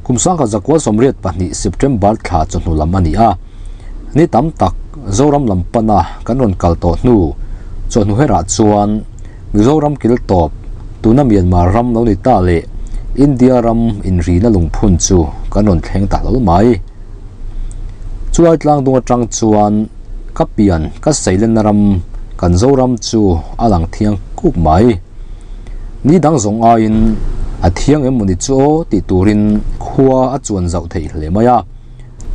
Kum 1982 September thla chawhnu lam a ni a, ni tam tak Zoram lam pana kan rawn kal tawh hnu chawhnu herah chuan Mizoram kil tawp tuna Myanmar ram lo ni ta leh India ram inrina lungphun chu kan rawn thleng ta hlawl mai. Chulai tlangdung atang chuan ka pian ka seilenna ram kan Zoram chu a lang thiang kuk mai. Ni dang zawng aiin a thiang em mawni chu aw tih turin khua a chuan zauh theih hle mai a.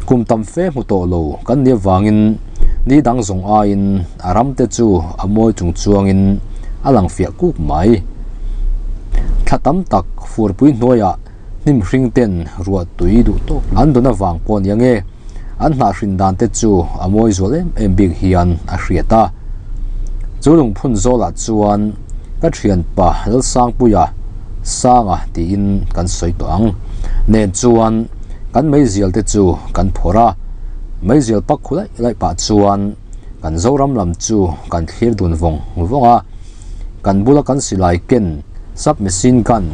Kum tam fe hmu tawh lo kan nih avangin ni dang zawng aiin a ram te chu a mawi chung chuangin a lang fiah kuk mai. Thla tam tak furpui hnuaiah hnim hring ten ruah tui duh tawk an dawn avang pawh nia nge an hnah hrin dan te chu a mawi zual em em bik hian a hriat a. Chu lungphun zawlah chuan ka thianpa Lalsangpuia Sanga tiin kan sawi tawh ang nen chuan kan meizial te chu kan phawrh a, meizial pak khu laih laih pah chuan kan Zoram lam chu kan thlir dun vawng vawng a. Kan bula kan silai ken submachine gun,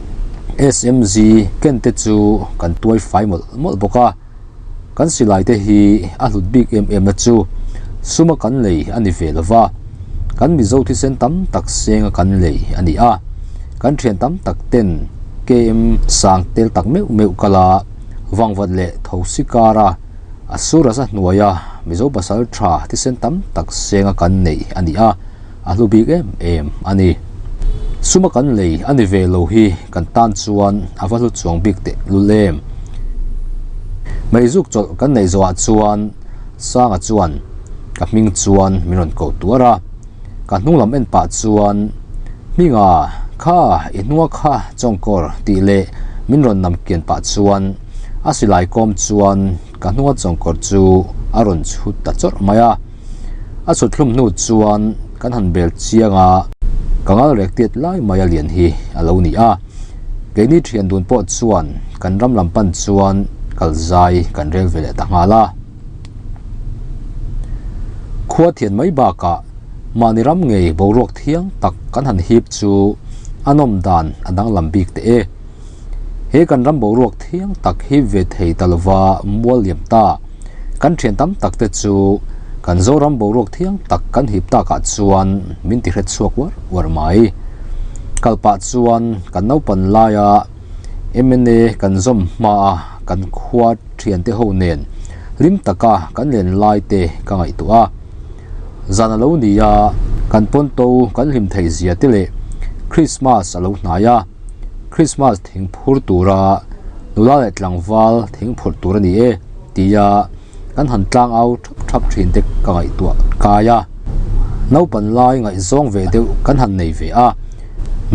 SMG, ken te chu kan tuai fai mawlh mawlh bawk a. Kan silai te hi a hlut bik em em na chu suma kan lei a ni ve lova, kan Mizo thisen tam tak senga kan lei a ni a. Kan thian tam tak ten KM sang tel tak meuh meuh kala vangvat leh thosi kara a sur a hnuaia Mizo pasal tha thisen tam tak senga kan nei a ni a. A hlu bik em em a ni. Suma kan lei a ni ve lo hi kan tan chuan a va hlu chuang bik teh lul em. Meizuk chawlh kan neih zawhah chuan Sanga chuan ka hming chuan min rawn koh tuar a. Ka hnung lam en pah chuan Hminga kha i hnunga kha chawngkawr tih leh min rawn nam kian pah chuan a silai kawm chuan ka hnunga chawngkawr chu a rawn chhut ta chawrh mai a. A chhut hlum hnu chuan kan han bel chiang a, ka ngal rek tiat lai mai a lian hi a lo ni a. Keini thian dun pawh chuan kan ram lam pan chuan kal zai kan rel ve leh ta nghal a. Khua thian mai bakah mahni ram ngei boruak thiang tak kan han hip chu a nawm dan a danglam bik teh e. He kan ram boruak thiang tak hip ve thei ta lova mual liam ta. Kan thian tam tak te chu kan Zoram boruak thiang tak kan hip takah chuan min ti hret chhuak uar uar mai. Kal pah chuan kan naupan laia mna kan zawm hmaa kan khua thian te ho nen hlim taka kan len lai te ka ngaihtuah a. Zan a lo ni a, kan pawnto kan hlim theih zia te leh Krismas a lo hnai a. Christmas thing phur tura nula leh tlangval thing phurh tur a ni e tia kan han tlang au thap thap thin te ka ngaihtuah kai a. Naupan lai ngaihzawng ve deuh kan han nei ve a,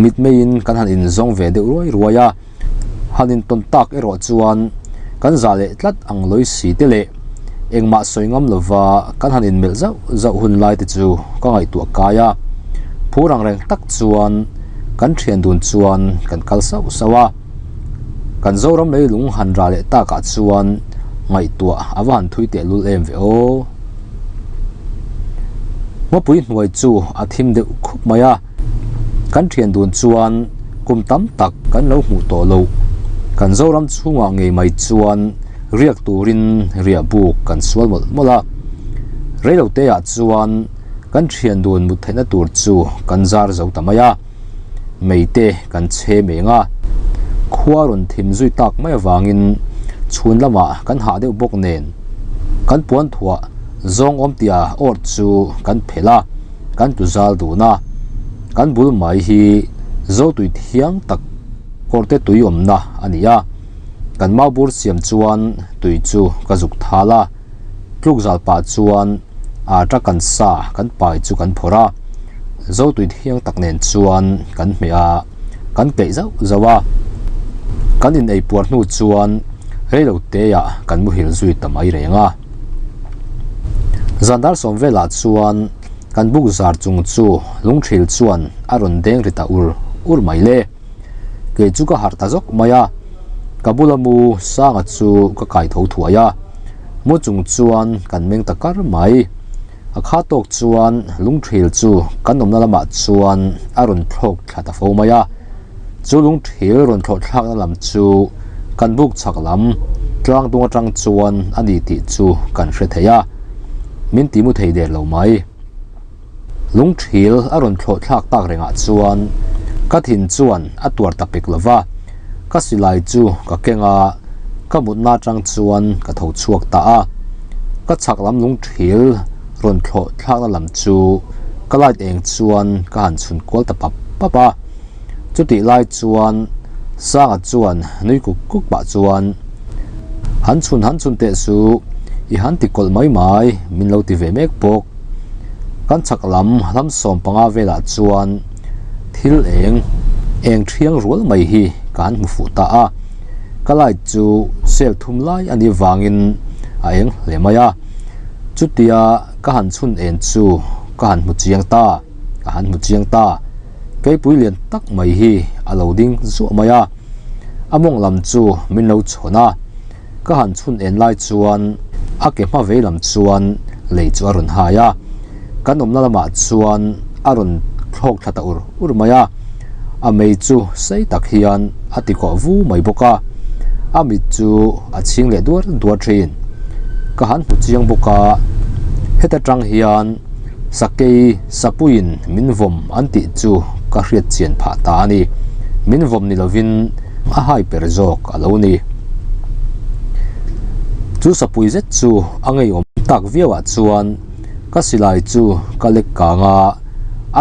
mitmeiin kan han inzawng ve deuh ruai ruai a, han intawn tak erawh chuan kan zah leh tlat ang lawi si te leh engmah sawi ngam lova kan han inmelh zauh zauh hun lai te chu ka ngaihtuah kai a. Phur ang reng tak chuan kan thian dun chuan kan kal sauh sauh a. Kan Zoram leilung han rah leh takah chuan ngaihtuah a va han thui teh lul em ve aw. Ngawpui hnuai chu a thim deuh khup mai a. Kan thian dun chuan kum tam tak kan lo hmuh tawh loh. Kan Zoram chhungah ngei mai chuan riak turin riah buk kan sual mawlh mawlh a. Reiloteah chuan kan thian dun mut theihna tur chu kan zar zo ta mai a. Mei te kan chhe meng a. Khua rawn thim zui tak mai avangin chhun lamah kan hah deuh bawk nen kan puan thuah zawng awm tia awrh chu kan phelh a. Kan tu zal dun a, kan bul mai hi Zotui thiang tak kawrte tui awmna a ni a, kan maubur siam chuan tui chu ka zuk thal a, tluk zal pah chuan ata kan sa kan pai chu kan phawrh a, Zotui thiang tak nen chuan kan hmeh a, kan keih zauh zauh a, kan in ei puar hnu chuan reilo teah kan muhil zui ta mai reng a. Zan dar sawm velah chuan kan buk zar chung chu lungthil chuan a rawn deng ri ta ur ur mai le. Kei chu ka harh ta zawk mai a, ka bula mu Sanga chu ka kai tho thuai a, mu chung chuan kan meng ta kar mai. A kha tawk chuan lungthil chu kan awmna lamah chuan a rawn thlawk thla ta fo mai a, chu lungthil rawn thlawh thlakna lam chu. Kan buk chhak lam tlang dung atang chuan a ni tih chu kan hre thei a, min ti mu thei der lo mai. Lungthil a rawn thlawh thlak tak rengah chuan ka thin chuan a tuar ta pek lo va, ka silai chu ka keng a, ka mutna atang chuan ka tho chhuak ta a. Ka chhak lam lungthil rawn thlawh thlakna lam chu ka light eng chuan ka han chhun kual ta pap pap a. Chutih lai chuan Sanga chuan nui kuk kuk pah chuan, Han chhun han chhun teh su, i han ti kawlh mai mai, min lo ti ve mek bawk. Kan chhak lam hlam 15 velah chuan thil eng eng thiang rual mai hi ka han hmu fuh ta a. Ka light chu cell thum lai a nih vangin a eng hle mai a. Chutia ka han chhun en chu ka han hmu chiang ta, ka han hmu chiang ta. Keipui lian tak mai hi a lo ding zuah mai a, a mawng lam chu min lo chhawn a, ka han chhun en lai chuan a ke hma vei lam chuan lei chu a rawn hai a, kan awmna lamah chuan a rawn thlawk thla ta ur ur mai a, a mei chu sei tak hian a ti kawh vu mai bawk a, a mit chu a chhing leh duar duar thin. Ka han hmu chiang bawk a, heta tang hian. Sakei Sapuiin min vawm an tih chu ka hriat chian phah ta a ni. Min vawm ni lovin a hai per zawk a lo ni. Chu Sapui zet chu a ngeiawm tak viauah chuan ka silai chu ka lek kang a,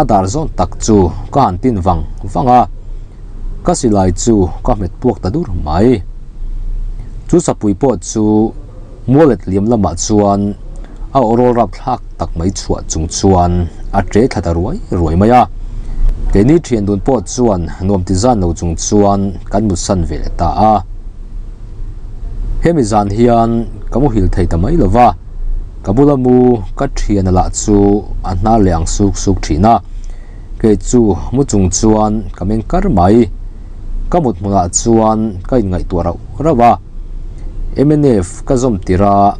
a dar zawn tak chu ka han tin vang vang a, ka silai chu ka hmet puak ta dur mai. Chu Sapui pawh chu. Mualet liam lamah chuan a awrawl rapthlak tak mai chhuah chung chuan a ṭe thla ta ruai ruai mai a. Keini ṭhian dun pawh chuan nuam ti zan lo chung chuan kan mutsan ve leh ta a. Hemi zan hian ka muhil thei ta mai lo va, ka bula mu ka ṭhiana lah chu a hnar leh ang suk suk ṭhin a. Kei chu mu chung chuan ka meng kar mai. Ka mut hmunah chuan ka inngaihtuah rauh rauh a. Mnf ka zawm tir a,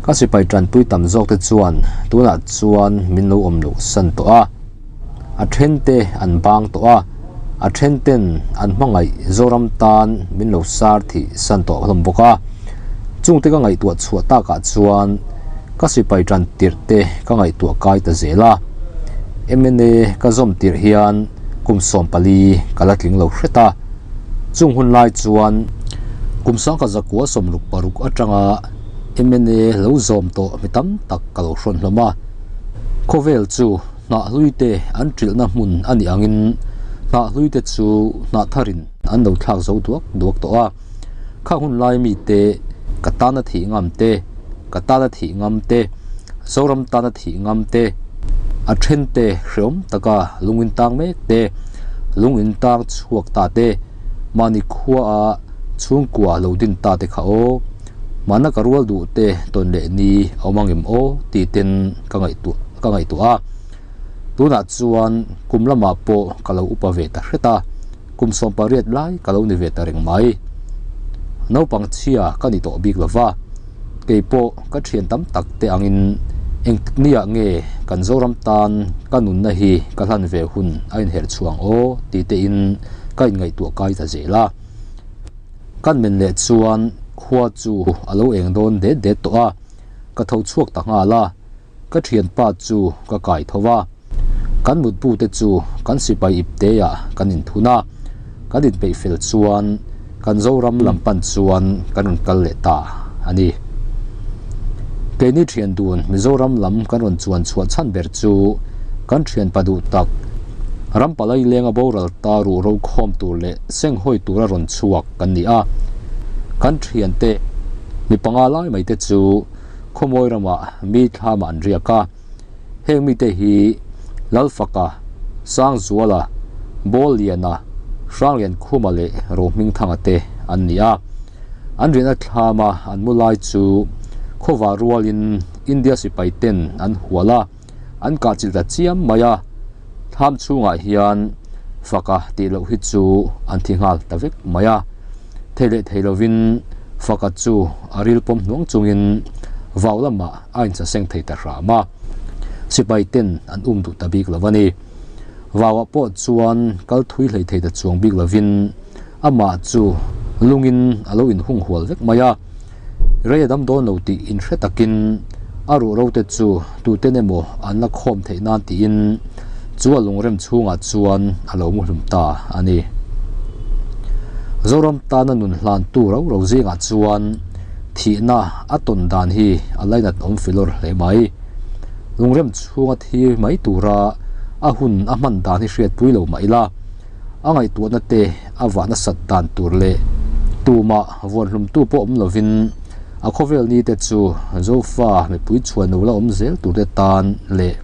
ka sipai tanpui tam zawk te chuan tunah chuan min lo awm loh san tawh a, a then te an bang tawh a, a then ten an hmangaih Zoram tan min lo sar thih san tawh hlawm bawk a. Chungte ka ngaihtuah chhuah takah chuan ka sipai tan tirh te ka ngaihtuah kai ta zel a. Mna ka zawm tirh hian kum 14 ka la tling lo hret a. Chung hun lai chuan kum sangkhat zakua 66 atanga mna lo zawm tawh mi tam tak ka lo hrawn hlawm a. Khawvel chu hnah hlui te an trilhna hmun a nih angin hnah hlui te chu hnah tharin an lo thlak zo duak duak tawh a. Kha hun lai mite ka tana thih ngam te, ka tana thih ngam te, Zoram tana thih ngam te, a then te hreawm taka lung in tang mek te, lung in tang chhuak ta te, mahni khua a chhungkua lo din ta te kha aw, mahna ka rual duh te tawn leh ni a awm angem aw tih ten ka ngaihtuah ka ngaihtuah a. Tunah chuan kum lamah pawh ka lo upa ve ta hret a. Kum 18 lai ka lo ni ve ta reng mai. Naupang chhia ka ni tawh bik lo va, kei pawh ka thian tam tak te angin engtikniah nge kan Zoram tan ka nunna hi ka hlan ve hun a inherh chhuang aw ti tein ka inngaihtuah kai ta zel a. Kan men leh chuan khua chu a lo eng dawn det det tawh a, ka tho chhuak ta nghal a. Ka thianpa chu ka kai tho a, kan mutbu te chu kan sipai ipteah kan inthun a, kan inpeih fel chuan kan Zoram lam pan chuan kan rawn kal leh ta a ni. Keini thian dun Mizoram lam kan rawn chuan chhuah chhan ber chu kan thianpa duh tak ram palai lenga boral ta ruh ro khawm tur leh senghawi tura rawn chhuak kan ni a, kan thiante mi panga lai mai te chu Khawmawi ramah mi thlamah an riak a, heng mite hi Lalfaka, Sangzuala, Bawlliana, Hrangliankhuma leh Rohmingthanga te an ni a. An riahna thlama an mu lai chu khawva rualin India sipai ten an hual a, an kahchilh ta chiam mai a. Thlam chhungah hian Faka tih loh hi chu an thi nghal ta vek mai a. Thei leh thei lovin Faka chu a ril pawm hnuang chungin vau lamah a insaseng thei ta hram a, sipai ten an um duh ta bik lo a ni. Vauah pawh chuan kal thui hlei thei ta chuang bik lovin amah chu Lungin a lo inhung hual vek mai a, rei a dam dawn lo tih inhre takin a ruh ro te chu tuten emaw an la khawm theih nan tiin chu a lungrem chhungah chuan a lo muhlum ta a ni. Zoram tana nun hlantu ro ro zingah chuan thihna a tawn dan hi a lainat awm filawr hle mai. Lungrem chhunga thi mai tura a hun a hman dan hi hriatpui lo mah ila, a ngaihtuahna te a vah nasat dan tur leh tumah vuanhlumtu pawh awm lovin a khawvel ni te chu Zofa mipui chhuan lo la awm zel tur te tan leh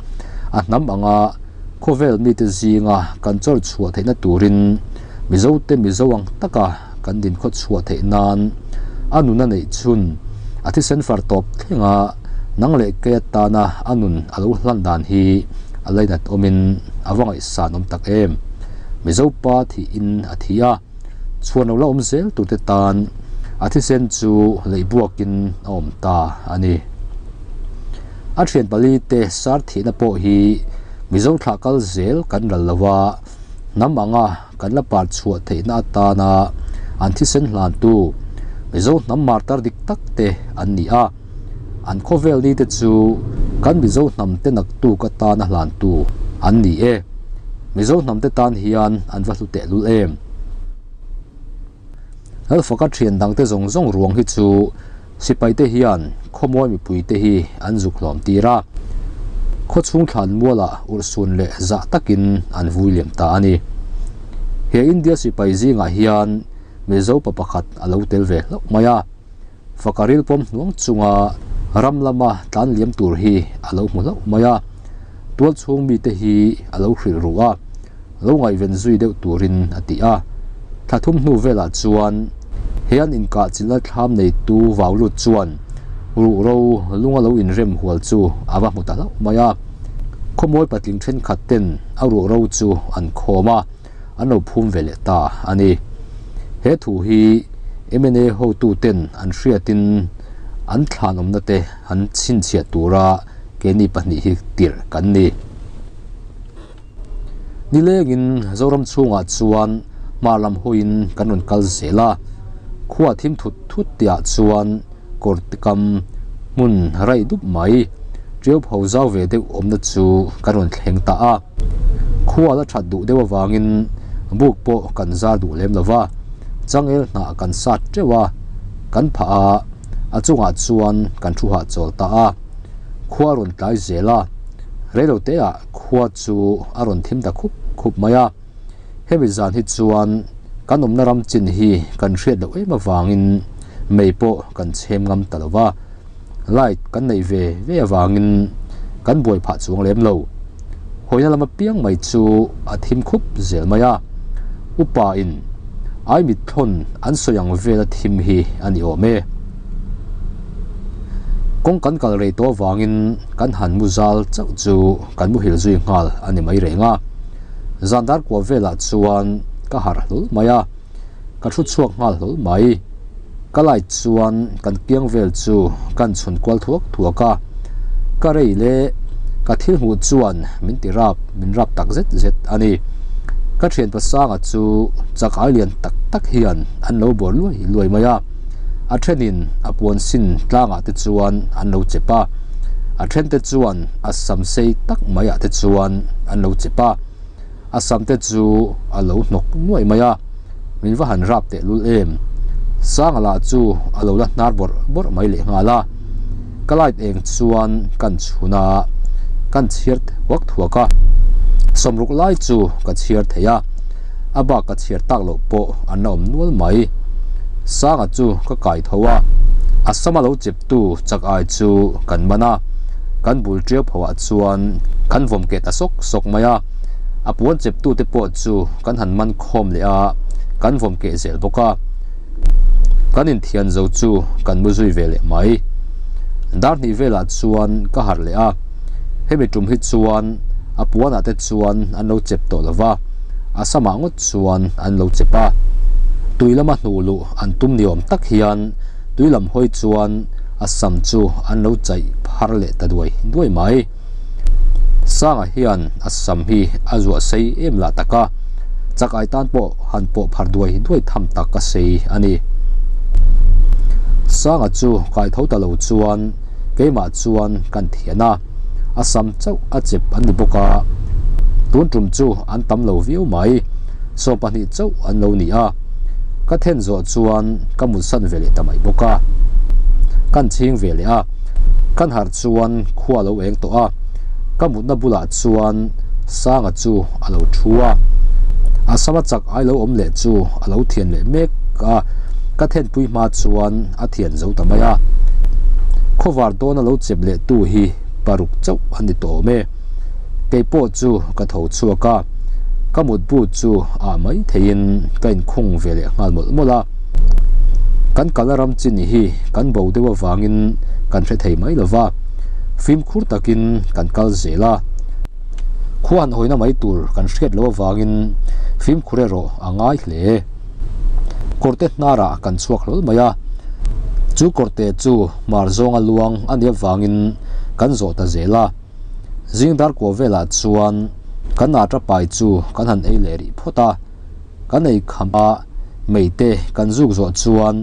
a hnam anga khawvel mite zinga kan chawr chhuah theihna turin Mizote Mizo ang taka kan dinkhaw chhuah theih nan a nun a neih chhun a thisen far tawp thlenga nang leh kei atana a nun a lo hlan dan hi a lainat awmin a va ngaihsan awm tak em. Mizo pa thihin a thi a, chhuan lo la awm zel turte tan a thisen chu leih buakin a awm ta a ni. A thian pali te sar thihna pawh hi Mizo thlah kal zel kan ral lo a, hnam anga kan la par chhuah theihna atana an thisen hlantu Mizo hnam martar dik tak te an ni a, an khawvel ni te chu kan Mizo hnam te naktuk atana hlantu an ni e. Mizo hnam te tan hian an va hlu tehlul em. Lalfaka thian dang te zawng zawng ruang hi chu Sipai te hian khawmawi mipui te hi an zuk hlawm tir a, khawchhung thlan mualah urhsun leh zah takin an vui liam ta a ni. He India sipai zingah hian Mizo pa pakhat a lo tel ve hlauh mai a, faka ril pawm hnuang chunga ram lama tlan liam tur hi a lo hmu hlauh mai a, tual chhung mite hi a lo hrilh ruh a. lo ngaihven zui deuh turin a ti a. Thla thum hnu velah chuan he an inkah chilhna thlam neitu vau lut chuan ruh ro lunga lo inrem hual chu a va hmu ta hlauh mai a. Khawmawi patling thenkhat ten a ruh ro chu an khawm a, an lo phum ve leh ta a ni. He thu hi mna hotu ten an hriatin an thlanawmna te an chhinchhiah tura keini pahnih hi tirh kan ni. Nilengin Zoram chhungah chuan hma lam hawiin kan rawn kal zel a, khua thim thut thut tihah chuan kawr tikam hmun raih dup mai ṭiau pho zau ve deuh awmna chu kan rawn thleng ta a. Khua la ṭhat duh deuh avangin buk pawh kan zar duh lem lo va, changel hnah kan sat ṭeuh a, kan phah a, a chungah chuan kan thu hahchawl ta a. Khua a rawn tlai zel a, reiloteah Khua chu a rawn thim ta khup khup mai a, hemi zan hi chuan kan awmna ram chin hi kan hriat loh em avangin mei pawh kan chhem ngam ta lo va, light kan neih ve ve avangin kan buai phah chuang lem lo. Hawina lam apiang mai chu a thim khup zel mai a, upa in ai mitthlawn an sawi ang vela thim hi a ni awm e. Kawng kan kal rei tawh avangin kan han mu zal chauh chu kan muhil zui nghal a ni mai reng a. Zan dar kua velah chuan ka harh hlawl mai a, ka thu chhuak nghal hlawl mai. Ka light chuan kan kiang vel chu kan chhun kual thuak thuak a, ka rei leh ka thil hmuh chuan min ti rap min rap tak zet zet a ni. Ka thianpa Sanga chu chak ai lian tak tak hian an lo bawr luai luai mai a. A thenin a puan sin tlangah te chuan an lo chep a, a thente chuan a sam sei tak maiah te chuan an lo chep a, a sam te chu a lo hnawk nuaih mai a, min va han rap tehlul em. Sanga lah chu a lo la hnar bawrh bawrh mai leh nghal a, ka light eng chuan kan chhun a, kan chhiar thuak thuak a, sawmruk lai chu ka chhiar thei a. a bak ka chhiar tak loh pawh an la awm nual mai. Sanga chu ka kai tho a, a sama lo cheptu chak ai chu kan man a, kan bul ṭiau phoah chuan kan vawm keh ta sawk sawk mai a, a puan cheptu te pawh chu kan han man khawm leh a, kan vawm keh zel bawk a, kan inthian zo chu kan mu zui ve leh mai. Dar hnih velah chuan ka harh leh a, hemi tum hi chuan a puanah te chuan an lo chep tawh lo va, a samah ngawt chuan an lo chep a. Tui lama hnuh luh an tum ni awm tak hian tui lam hawi chuan a sam chu an lo chaih phar leh ta duai duai mai. Sanga hian a sam hi a zuah sei em lah tak a, Chak ai tan pawh han pawh phar duai duai tham tak a sei a ni. Sanga chu kai tho ta lo chuan keimah chuan kan thian a, a sam chauh a chep an ni bawk a, tun tum chu an tam lo viau mai, 12 chauh an lo ni a, ka then zawh chuan ka mutsan ve leh ta mai bawk a, kan chhing ve leh a, kan harh chuan khua lo eng tawh a, ka mutna bulah chuan Sanga chu a lo thu a, a sama chak ai lo awm leh chu a lo thian leh mek a, ka thenpui hma chuan a thian zo ta mai a. Khawvar dawna lo chep leh tu hi paruk chauh a ni tawh awm e. Kei pawh chu ka tho chhuak a, ka mutbu chu ah mai theiin ka inkhung ve leh nghal mawlh mawlh a. Kan kalna ram chin hi kan bo deuh avangin kan hre thei mai lo va, fimkhur takin kan kal zel a. Khua han hawina mai tur kan hriat loh avangin fimkhur erawh a ngai hle. Kawrte hnarah kan chhuak hlawl mai a, chu kawrte chu hmar zawnga luang a nih avangin kan zawh ta zel a. Zing dar kuah velah chuan kan ata pai chu kan han ei leh rih phawt a. Kan ei kham a, mei te kan zuk zawh chuan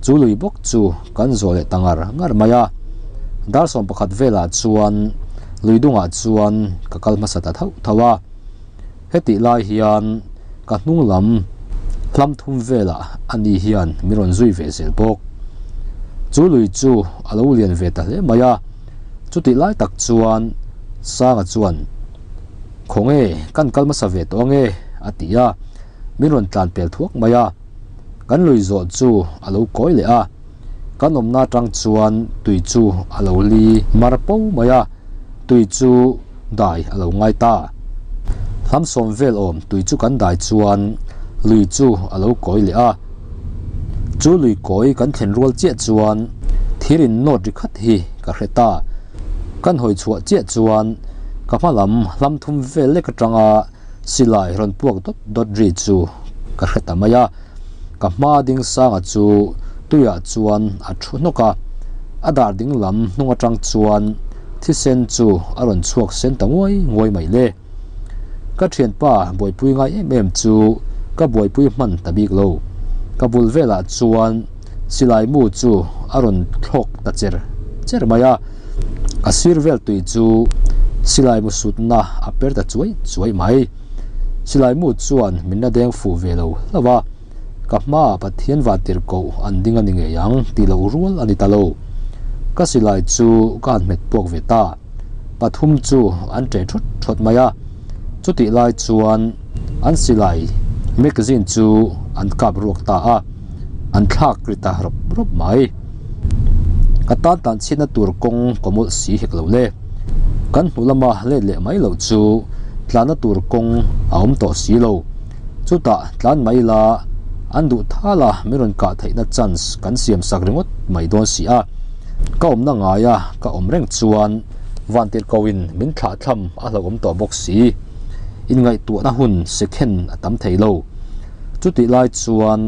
chu lui bawk chu kan zawh leh ta ngar ngar mai a. Dar 11 velah chuan lui dungah chuan ka kal hmasa ta thauh thauh a. Hetih lai hian ka hnung lam hlam thum velah ani hian min rawn zui ve zel bawk. Chu lui chu a lo lian ve ta hle mai a. Chutih lai tak chuan Sanga chuan, Khawnge, kan kal hmasa ve tawh ange, a ti a, min rawn tlan pel thuak mai a. Kan lui zawh chu a lo kawi leh a, kan awmna atang chuan tui chu a lo li mar po mai a, tui chu dai a lo ngai ta. Hlam sawm vel awm tui chu kan dai chuan lui chu a lo kawi leh a. Chu lui kawi kan thlen rual chiah chuan thir in nawt ri khat hi ka hre ta. Kan hawi chhuah chiah chuan ka hma lam hlam thum vel lek atanga silai rawn puak dawt dawt ri chu ka hre ta mai a. Ka hma ding sanga chu tuiah chuan a thu hnawk a, a dar ding lam hnung atang chuan thisen chu a rawn chhuak sen ta nguai nguai mai le. Ka thianpa buaipui ngai em em chu ka buaipui hman ta bik lo. Ka bul velah chuan silai mu chu a rawn thlawk ta cher cher mai a, a sir vel tui chu silai mu sutna a per ta chuai chuai mai. Silai mu chuan min la deng fuh ve lo hlauh a, ka hmaah Pathian vantirhkoh an ding a ni ngei ang tih loh rual a ni ta lo. Ka silai chu ka han hmet puak ve ta. Pathum chu an ṭeh thawt thawt mai a, chutih lai chuan an silai magazine chu an kap ruak ta a, an thlak ri ta rawp rawp mai. Ka tan tan chhiatna tur kawng ka mawlh si hek lo le. Kan hnu lama let leh mai loh chu tlanna tur kawng a awm tawh si lo. Chutah tlan mai la an duh thal a min rawn kah theihna chance kan siam sak ringawt mai dawn si a. Ka awmna ngaia ka awm reng chuan vantirhkohin min thlah thlam a hlauhawm tawh bawk si. Inngaihtuahna hun second a tam thei lo. Chutih lai chuan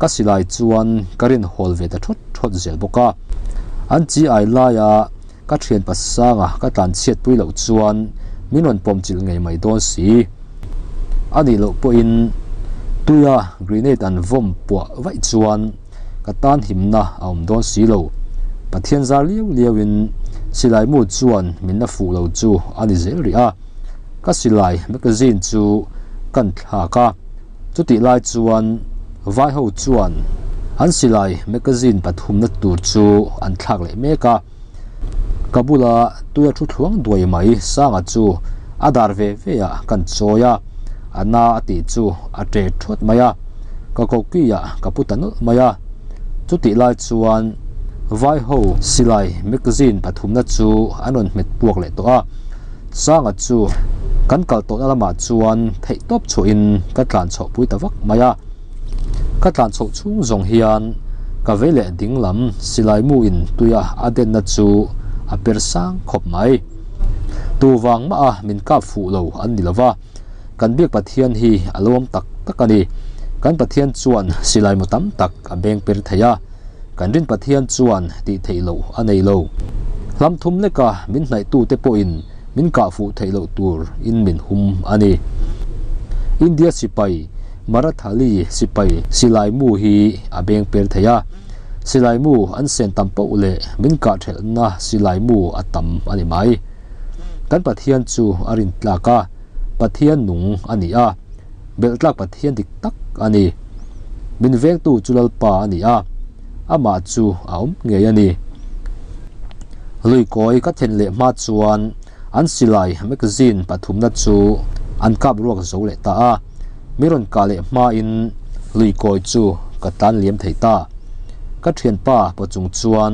ka silai chuan ka rin hawl ve ta thawt thawt zel bawk a. An chi ai laia ka thian pasanga ka tlan chhiat pui loh chuan min rawn pawm chilh ngei mai dawn si. A nih loh pawhin tuia grenade an vawm puah vaih chuan ka tan himna a awm dawn si lo. Pathian zar liau liauin silai mu chuan min la fuh lo chu a ni zel rih a. Ka silai magazine chu kan thlak a, chutih lai chuan vai ho chuan an silai magazine pathumna tur chu an thlak leh mek a. Ka bula tuia thu thluang duai mai Sanga chu a dar ve ve ah kan chawi a, a na a tih chu a ṭe ṭhuat mai a, ka koki ah ka pu ta nawlh mai a. Chutih lai chuan vai ho silai magazine pathumna chu an rawn hmet puak leh tawh a, Sanga chu kan kal tawhna lamah chuan theihtawp chhuahin ka tlan chhoh pui ta vak mai a. Ka tlan chhoh chhung zawng hian ka vei leh ding lam silai mu in tuia a denna chu a per sang khawp mai. Tu vang mah a min kap fuh lo an ni lova, kan biak Pathian hi a lo awm tak tak a ni. Kan Pathian chuan silai mu tam tak a beng per thei a, kan rin Pathian chuan tih theih loh a nei lo. Hlam thum leka min hnaih tute pawhin min kah fuh theih loh tur in min hum a ni. India sipai, Marathali sipai silai mu hi a beng per thei a, silai mu an sen tam poh leh min kah thelhna silai mu a tam a ni mai. Kan Pathian chu a rin tlak a, Pathian nung a ni a, belh tlak Pathian dik tak a ni. Min vengtu chu Lalpa a ni a, amah chu a awm ngei a ni. Luikawi ka then leh hma chuan an silai magazine pathumna chu an kap ruak zo leh ta a, mi rawn kah leh hmain luikawi chu ka tlan liam thei ta. Ka thianpa paw chung chuan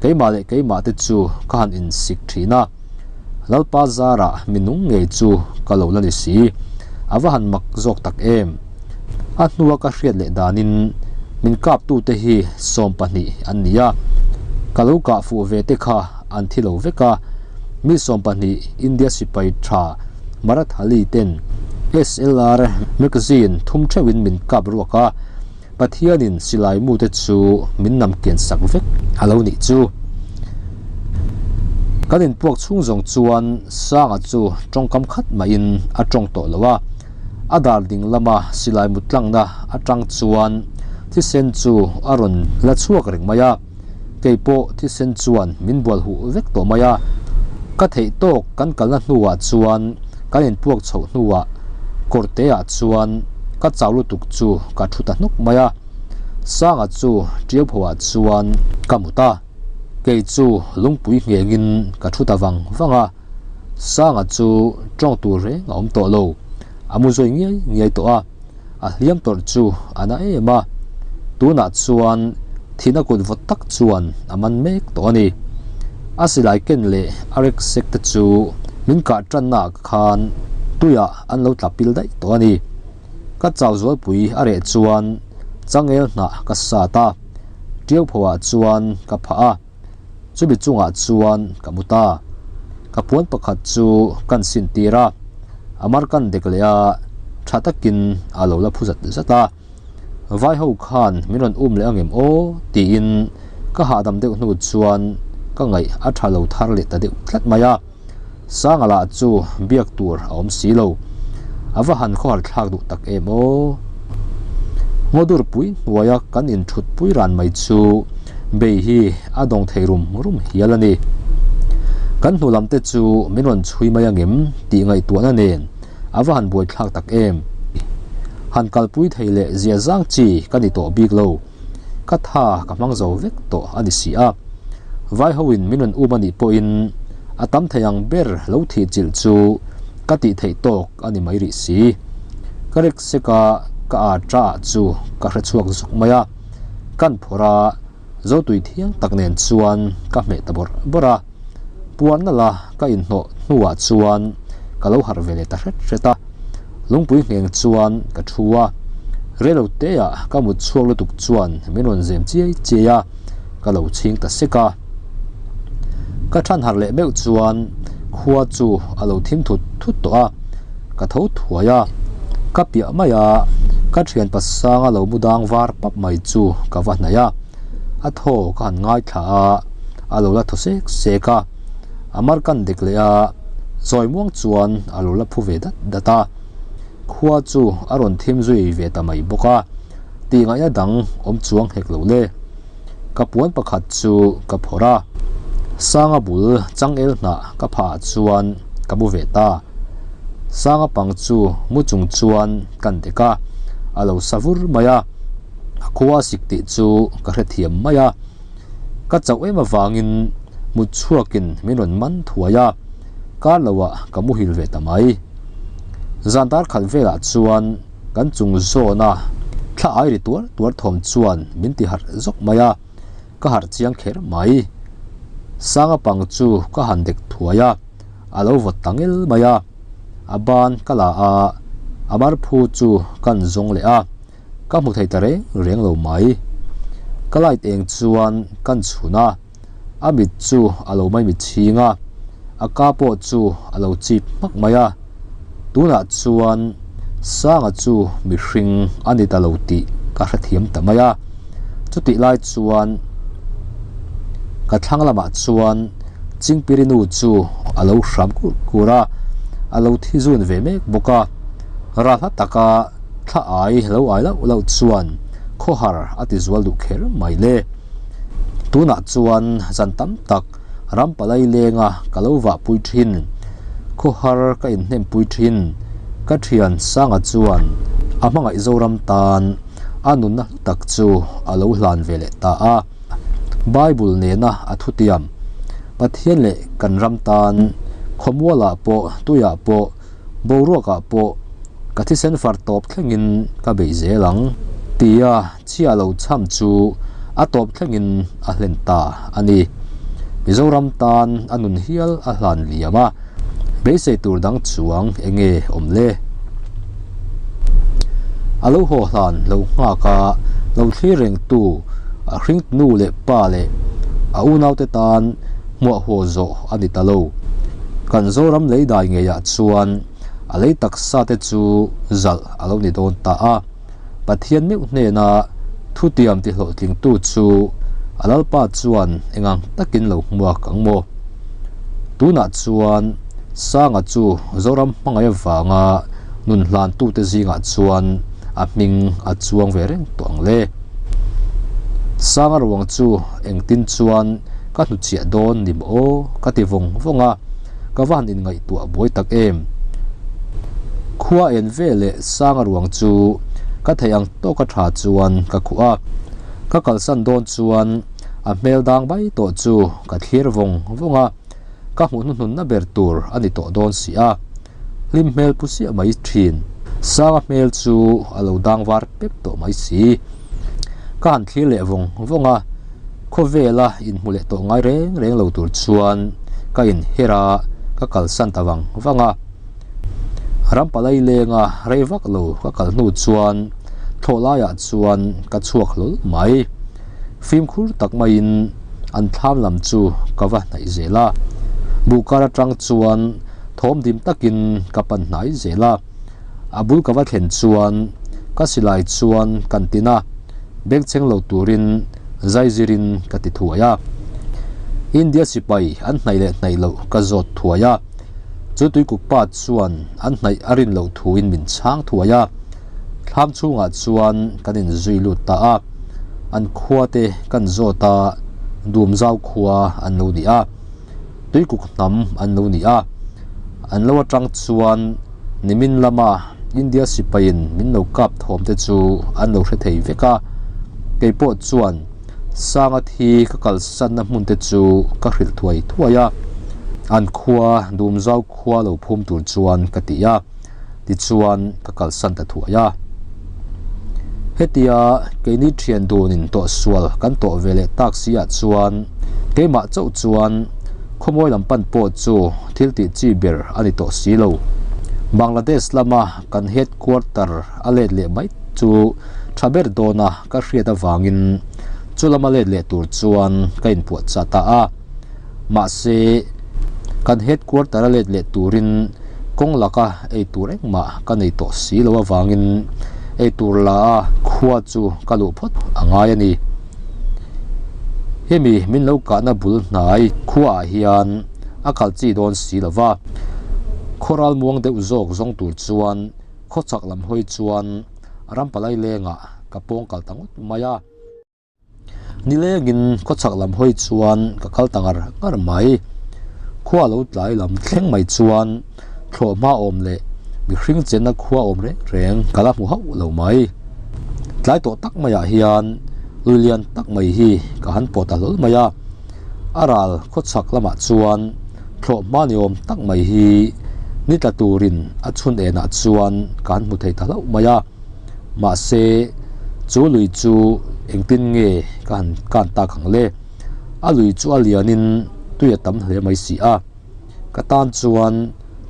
keimah leh keimah te chu ka han insik thin a, Lalpa zarah mi nung ngei chu ka lo la ni si, a va han mak zawk tak em! A hnua ka hriat leh danin min kaptute hi 12 an ni a, ka lo kah fuh ve te kha an thi lo vek a, mi 12 India sipai tha Marathali ten SLR magazine thum theuhin min kap ruak a, Pathianin silai mute chu min nam kian sak vek a lo nih chu. Kan inpuak chhung zawng chuan Sanga chu tawngkam khat mahin a tawng tawh lo a. A dar ding lama silai mut tlangna atang chuan thisen chu a rawn la chhuak reng mai a, kei pawh thisen chuan min bual huh vek tawh mai a. Ka theih tawk kan kalna hnuah chuan kan inpuak chhoh hnuah kawrte ah chuan ka chau lutuk chu ka thu ta hnuk mai a, Sanga chu ṭiau pho ah chuan ka mut a, kei chu lungpui nghengin ka thu ta vang vang a. Sanga chu tawng tur reng a awm tawh lo, a mu zawi ngiai ngiai tawh a, a hliam tawrh chu a na em a, tunah chuan thihna kut vawt tak chuan a man mek tawh a ni. A silai ken leh a rek sek te chu min kah tanna ah khan tuiah an lo tla pil daih tawh a ni. Ka chau zualpui a reh chuan changel hnah ka sat a, tiau pho ah chuan ka phah a. Chumi chungah chuan ka mu ta. Ka puan pakhat chu kan sin tir a, a mar kan dek leh a, tha takin a lo la phu zat zat a. Vai ho khan min rawn um leh angem aw tiin ka hahdam deuh hnu chuan ka ngaih a tha lo thar leh ta deuh tlat mai a. Sanga lah chu biak tur a awm si lo. A va han khawhar thlak duh tak em aw. Ngawdur pui hnuaia kan inthut pui ran mai chu bei hi a dawng thei rum rum hial a ni. Kan hnu lam te chu min rawn chhui mai angem tih ngaihtuahna nen a va han buai thlak tak em. Han kalpui thei leh zia zang chi ka ni tawh bik lo. Ka tha ka hmang zo vek tawh a ni si a. Vai hoin min rawn um a nih pawhin a tam thei ang ber lo thih chilh chu ka tih theih tawk a ni mai rih si. Ka rek sek a, ka ar ta ah chu ka hre chhuak zuk mai a. Kan phawrh a, Zotui thiang tak nen chuan ka hmeh ta bawrh bawrh a. Puan nalh a ka inhnawh hnuah chuan ka lo harh ve leh ta hret hret a. Lungpui ngheng chuan ka thu a, rei lo teah ka mut chhuak lutuk chuan min rawn zem chiai chiai a, ka lo chhing ta sek a. Ka than harh leh meuh chuan khua chu a lo thim thut thut tawh a, ka tho thuai a. Ka piah mai a, ka thian pasanga lo mu dang var pap mai chu ka va hnaih a, a thaw ka han ngaithla a, a lo la thaw sek sek a, a mar kan dek leh a, zawi muang chuan a lo la phu ve dat dat a, khua chu a rawn thim zui ve ta mai bawk a, tih ngaihna dang awm chuang hek lo le. Ka puan pakhat chu ka phawrh a, Sanga bul changel hnah ka phah ah chuan ka mu ve ta. Sanga pang chu mu chung chuan kan dek a, a lo sa vur mai a, a khua sik tih chu ka hrethiam mai a. Ka chauh em avangin mut chhuakin min rawn man thuai a, kar loah ka muhil ve ta mai. Zan dar khat velah chuan kan chung zawna thla ai ri tuar tuar thawm chuan min ti harh zawk mai a, ka harh chiang kher mai. Sanga pang chu ka han dek thuai a, a lo vawt ta ngel mai a. A ban ka la a, a marphu chu kan zawng leh a. Ka hmu thei ta reng reng lo mai. Ka light eng chuan kan chhun a, a mit chu a lo mai mit chhing a, a ka pawh chu a lo chip hmak mai a. Tunah chuan Sanga chu mihring a ni ta lo tih ka hrethiam ta mai a. Chutih lai chuan ka thlang lamah chuan Chingpirinu chu a lo hram kur kur a, a lo thi zun ve mek bawk a. Ral hla taka thla ai lo ai lauh lauh chuan khawhar a ti zual duh kher mai le. Tunah chuan zan tam tak ram palai lenga ka lo vahpui thin, khawhar ka inhnempui thin, ka thian Sanga chuan a hmangaih Zoram tan a nunna hlu tak chu a lo hlan ve leh ta a. Bible nena a thutiam, Pathian leh kan ram tan khawmualah pawh tuiah pawh boruakah pawh ka thisen far tawp thlengin ka beih zel ang tia chhia lo chham chu a tawp thlengin a hlen ta a ni. Mizoram tan a nun hial a hlan liam a, beisei tur dang chuang enge awm le? A lo haw hlan lo nghak a, lo thlir rengtu a hring nu leh pa leh a unaute tan hmuah haw zawh a ni ta lo. Kan Zoram lei dai ngeiah chuan a lei taksa te chu zalh a lo ni dawn ta a. Pathian meuh hnena thutiam ti hlawhtlingtu chu a Lalpa chuan engang takin lo hmuak ang maw? Tunah chuan Sanga chu Zoram hmangaih avanga nun hlantute zingah chuan a hming a chuang ve reng tawh ang le. Sanga ruang chu engtin chuan ka hnuchhiah dawn ni maw aw ka ti vawng vawng a, ka va han inngaihtuah buai tak em. Khua en ve leh Sanga ruang chu ka theih ang tawka tha chuan ka khuh a, ka kalsan dawn chuan a hmel dang bai tawh chu ka thlir vawng vawng a, ka hmuh hnuhnunna ber tur a ni tawh dawn si a, hlim hmel pu siah mai thin. Sanga hmel chu a lo dang var pep tawh mai si. Ka han thlir leh vawng vawng a, khawvela inhmu leh tawh ngai reng reng lo tur chuan ka inher a, ka kalsan ta vang vang a. Ram palai lenga rei vak lo ka kal hnu chuan thlawh laiah chuan ka chhuak hlawl mai. Fimkhur tak maiin an thlam lam chu ka va hnaih zel a, buhkar atang chuan thawm dim takin ka pan hnai zel a. A bul ka va thlen chuan ka silai chuan kan tin a, bengchheng lo turin zai zirin ka ti thuai a. India sipai an hnaih leh hnaih loh ka zawt thuai a, chu tuikuk pa chuan an hnaih a rin loh thuin min chhang thuai a. Thlam chhungah chuan kan inzui lut ta a, an khua te kan zawt a, Dumzau khua an lo ni a. Tuikuk hnam an lo ni a, an lo atang chuan nimin lama India sipaiin min lo kap thawm te chu an lo hre thei vek a, keipawh chuan Sanga thi ka kalsanna hmun te chu ka hrilh thuai thuai a, an khua Dumzau khua lo phum tur chuan ka ti a, tichuan ka kalsan ta thuai a. Hetia keini thian dunin tawhsual kan tawh ve leh tak si ah chuan keimah chauh chuan khawmawi lam pan pawh chu thil tih chi ber a ni tawh si lo. Bangladesh lama kan headquarter a let leh mai chu tha ber dawna ka hriat avangin chu lama let leh tur chuan ka inpuahchah ta a. Mahse, kan headquarter a let leh turin kawng laka ei tur engmah ka nei tawh si lo avangin ei tur la a khua chu ka luh phawt a ngai a ni. Hemi min lo kahna bul hnai khuaah hian a kal chi dawn si lo va, khawral muang deuh zawk zawng tur chuan khawchhak lam hawi chuan rampalai lengah ka pawng kal ta ngawt mai a. Nilengin khawchhak lam hawi chuan ka kal ta ngar ngar mai. Khua lo tlai lam thleng mai chuan thlawh hma awm leh mihring chenna khua awm reng reng ka la hmu hauh lo mai. Tlai tawh tak maiah hian lui lian tak mai hi ka han pawh ta hlawl mai a. A ral khawchhak lamah chuan thlawh hma ni awm tak mai hi ni tla turin a chhun enah chuan ka han hmu thei ta hlauh mai a. Mahse, chu lui chu engtin nge ka han kan tak ang le? A lui chu a lianin tui a tam hle mai si a, ka tan chuan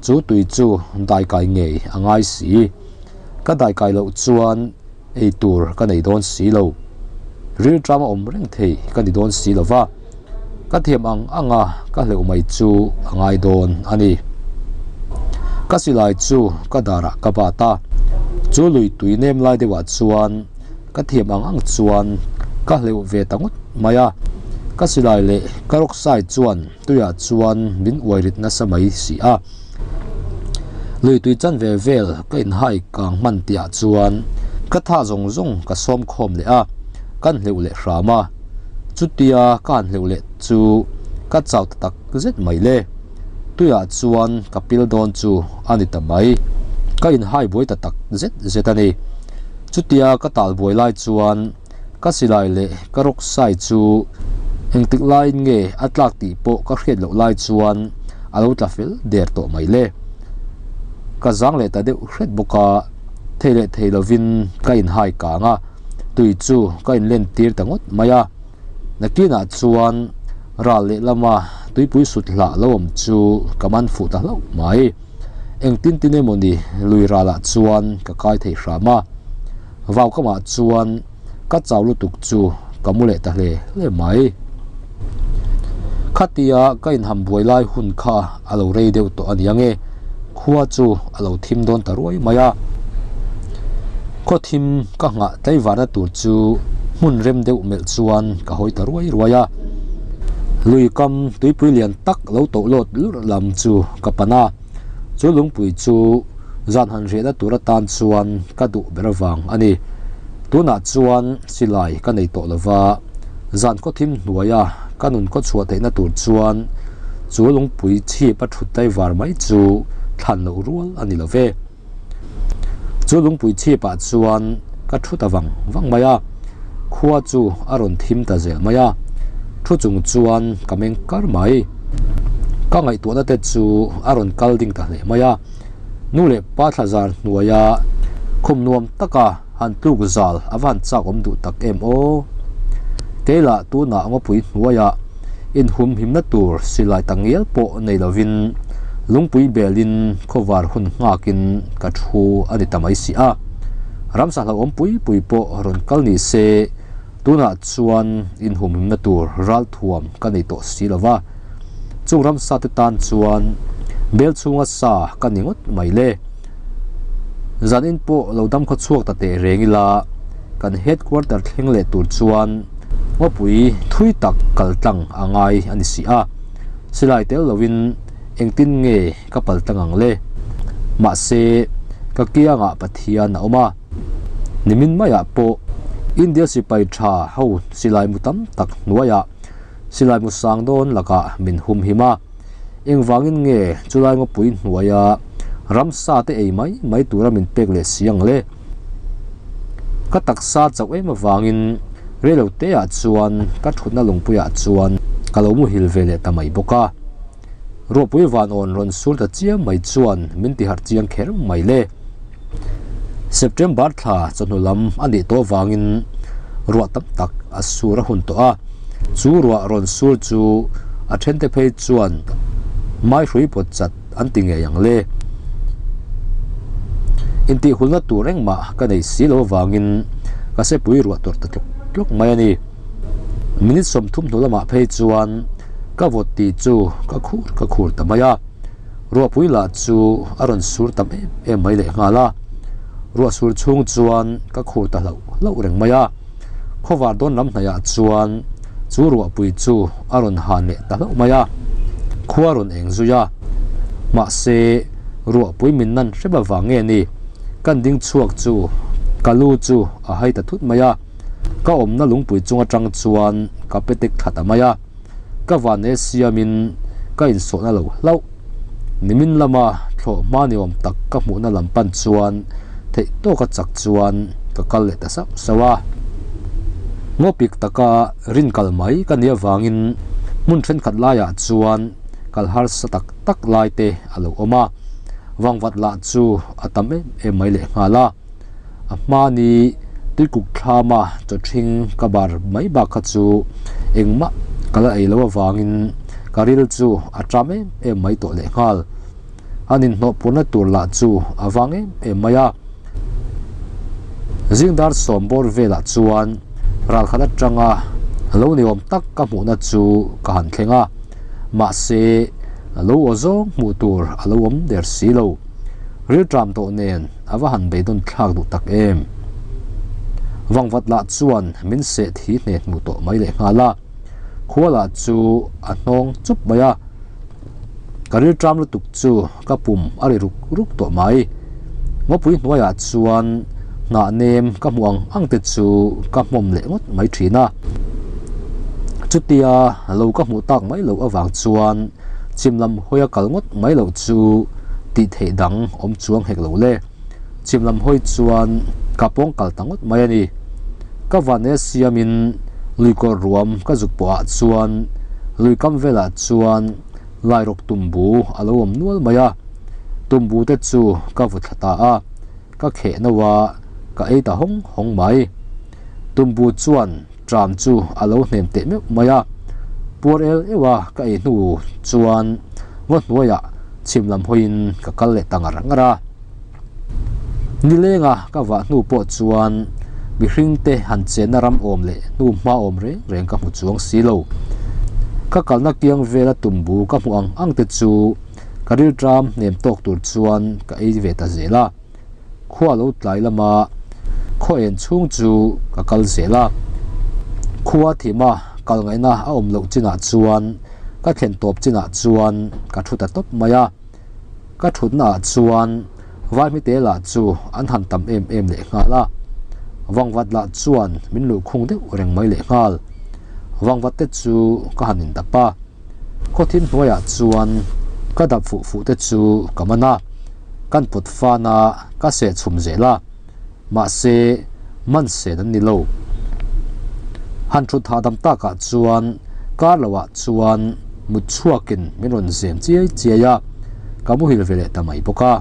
chu tui chu daikai ngei a ngai si. Ka daikai loh chuan ei tur ka nei dawn si lo. Rilṭam a awm reng thei ka ni dawn si lo va. Ka thiam ang ang a, ka hleuh mai chu a ngai dawn a ni. Ka silai chu ka darah ka bat a, chu lui tui nem lai deuhah chuan ka thiam ang ang chuan ka hleuh ve ta ngawt mai a. Ka silai leh ka rawksai chuan tuiah chuan min uai rit nasa mai si a. Lui tui chanve vel ka inhai kang hman tihah chuan ka tha zawng zawng ka sawm khawm leh a, kan hleuh leh hram a. Chutia ka han hleuh leh chu ka chau ta tak zet mai le. Tuiah chuan ka pil dawn chu a ni ta mai. Ka inhai buai ta tak zet zet a ni. Chutia ka tal buai lai chuan ka silai leh ka rawk sai chu engtik laiin nge a tlak tih pawh ka hriat loh lai chuan a lo tla fel der tawh mai le. Ka zang leh ta deuh hret bawk a, thei leh thei lovin ka inhai kang a, tui chu ka inlen tir ta ngawt mai a. Nakinah chuan ral lehlama tuipui sut hlah lo awm chu ka man fuh ta hlauh mai. Engtin tin emawni lui ralah chuan ka kai thei hram a. Vau kamah chuan ka chau lutuk chu ka mu leh ta hle hle mai. Khatia ka inham buai lai hun kha a lo rei deuh tawh a ni ange, khua chu a lo thim dawn ta ruai mai a. Khaw thim ka nghah tlaivarna tur chu hmun rem deuh melh chuan ka hawi ta ruai ruai a. Lui kam tuipui lian tak lo toh lawt lurh lam chu ka pan a. Chu lungpui chu zan han riahna tur atan chuan ka duh ber avang a ni. Tunah chuan silai ka nei tawh lova, zan khawthim hnuaia ka nun khaw chhuah theihna tur chuan chu lungpui chhip a thut tlaivar mai chu thlan loh rual a ni lo ve. Chu lungpui chhipah chuan ka thu ta vang vang mai a, khua chu a rawn thim ta zel mai a, thu chung chuan ka meng kar mai. Ka ngaihtuahna te chu a rawn kal ding ta hle mai a, nu leh pa thla zar hnuaia khum nuam taka han tluk zal a va han chak awm duh tak em aw. Keilah tunah ngawpui hnuaiah inhumhimna tur silai tak ngial pawh nei lovin lungpui belin khawvar hun nghakin ka thu a ni ta mai si a. Ramsa hlauhawm pui pui pawh rawn kal ni se tunah chuan inhumhimna tur ralthuam ka nei tawh si lo va. Chung ramsa te tan chuan bel chhunga sa ka ni ngawt mai le. Zanin pawh lo dam khaw chhuak ta teh reng ila kan headquarter thleng leh tur chuan ngawpui thui tak kal tlang a ngai a ni si a, silai tel lovin engtin nge ka pal tlang ang le? Mahse, ka kiangah Pathian a awm a, nimin maiah pawh India sipai tha ho silai mu tam tak hnuaiah silai mu sang dawn lakah min humhim a, engvangin nge chulai ngawpui hnuaia ramsa te ei mai mai tura min pek leh si ang le? Ka taksa chauh em avangin reilo te ah chuan ka thutna lungpui ah chuan ka lo muhil ve leh ta mai bawk a. Ruahpui van awn rawn sur ta chiang mai chuan min ti harh chiang kher mai le. September thla chawhnu lam a nih tawh avangin ruah tam tak a sur a hun tawh a, chu ruah rawn sur chu a thente phei chuan maihrui pawt chat an ti ngei ang le. Intihhulna tur engmah ka nei si lo avangin ka sepui ruah tawrh ta tluk tluk mai a ni. Minute 30 hnu lamah phei chuan ka vawt tih chu ka khur ka khur ta mai a. Ruahpui lah chu a rawn sur tam em em mai lehnghal a. Ruah sur chhung chuan ka khur ta hlauh hlauh reng mai a. Khawvar dawn lam hnaihah chuan chu ruahpui chu a rawn han leh ta hlauh mai a, khua rawn eng zui a. Mahse, ruahpui min nan hrep avang nge ni, kan ding chhuak chu ka lu chu a hai ta thut mai a, ka awmna lungpui chung atang chuan ka pe tek thla ta mai a, ka van e siamin ka insawhna lo hlauh. Nimin lama thlawh hma ni awm tak ka hmuhna lam pan chuan theih tawka chak chuan ka kal leh ta sauh sauh a. Ngawpik taka rin kal mai ka nih avangin hmun thenkhat laiah chuan kal harsa tak tak lai te a lo awm a, vangvat lah chu a tam em em mai lehnghal a. A hmani tuikuk thlama chawthring ka bar mai bak kha chu engmah ka la ei lo avangin ka ril chu a ṭam em em mai tawh lehnghal. An inhnawhpurna tur lah chu a vang em em mai a. Zingdar sawm bawr velah chuan ralkhat atanga lo ni awm tak ka hmuhna chu ka han thleng a, mahse lo aw zawng hmuh tur a lo awm der si lo. Rilṭam tawh nen a va han beidawn thlak duh tak em. Vangvat lah chuan min seh thi hne hnu tawh mai lehnghal a, khua lah chu a hnawng chup mai a. Ka rilṭam lutuk chu ka pum a ri ruk ruk tawh mai. Ngawpui hnuaiah chuan hnah nem ka hmuh ang ang te chu ka hmawm leh ngawt mai thin a. Chutia lo ka hmuh tak mai loh avang chuan chhim lam hawia kal ngawt mai loh chu tih theih dang awm chuang hek lo le. Chhim lam hawi chuan ka pawng kal ta ngawt mai a ni. Ka vane siamin luikawr ruam ka zuk pawhah chuan lui kam velah chuan Lairawk tumbu a lo awm nual mai a, tumbu te chu ka vu thla ta a, ka kheh no a, ka ei ta hawng hawng mai. Tumbu chuan tram chu a lo hnem teh meuh mai a, puar el euh a ka ei hnu chuan ngaw hnuaiah chhim lam hawiin ka kal leh ta ngar ngar a. Nilenga ka vah hnu pawh chuan mihring te han chenna ram awm leh hnu hma awm reng reng ka hmu chuang si lo. Ka kalna kiang vela tumbu ka hmuh ang ang te chu ka rilṭam hnem tawk tur chuan ka ei ve ta zel a. Khua lo tlai lama khaw en chhung chu ka kal zel a. Khua thima kal ngaihna a awm loh chinah chuan ka thlen tawp chinah chuan ka thu ta tawp mai a. Ka thutna ah chuan Vaihmite lah chu an han tam em em leh nghal a, Vangvat lah chuan min luhkhung deuh reng mai leh nghal. Vangvat te chu ka han indap a, khawthim hnuaiah chuan ka dap fuh fuh te chu ka man a, kan pawt fan a, ka seh chhum zel a, mahse man sen an ni lo. Han thut hahdam takah chuan kar loah chuan mut chhuakin min rawn zem chiai chiai a, ka muhil ve leh ta mai bawk a.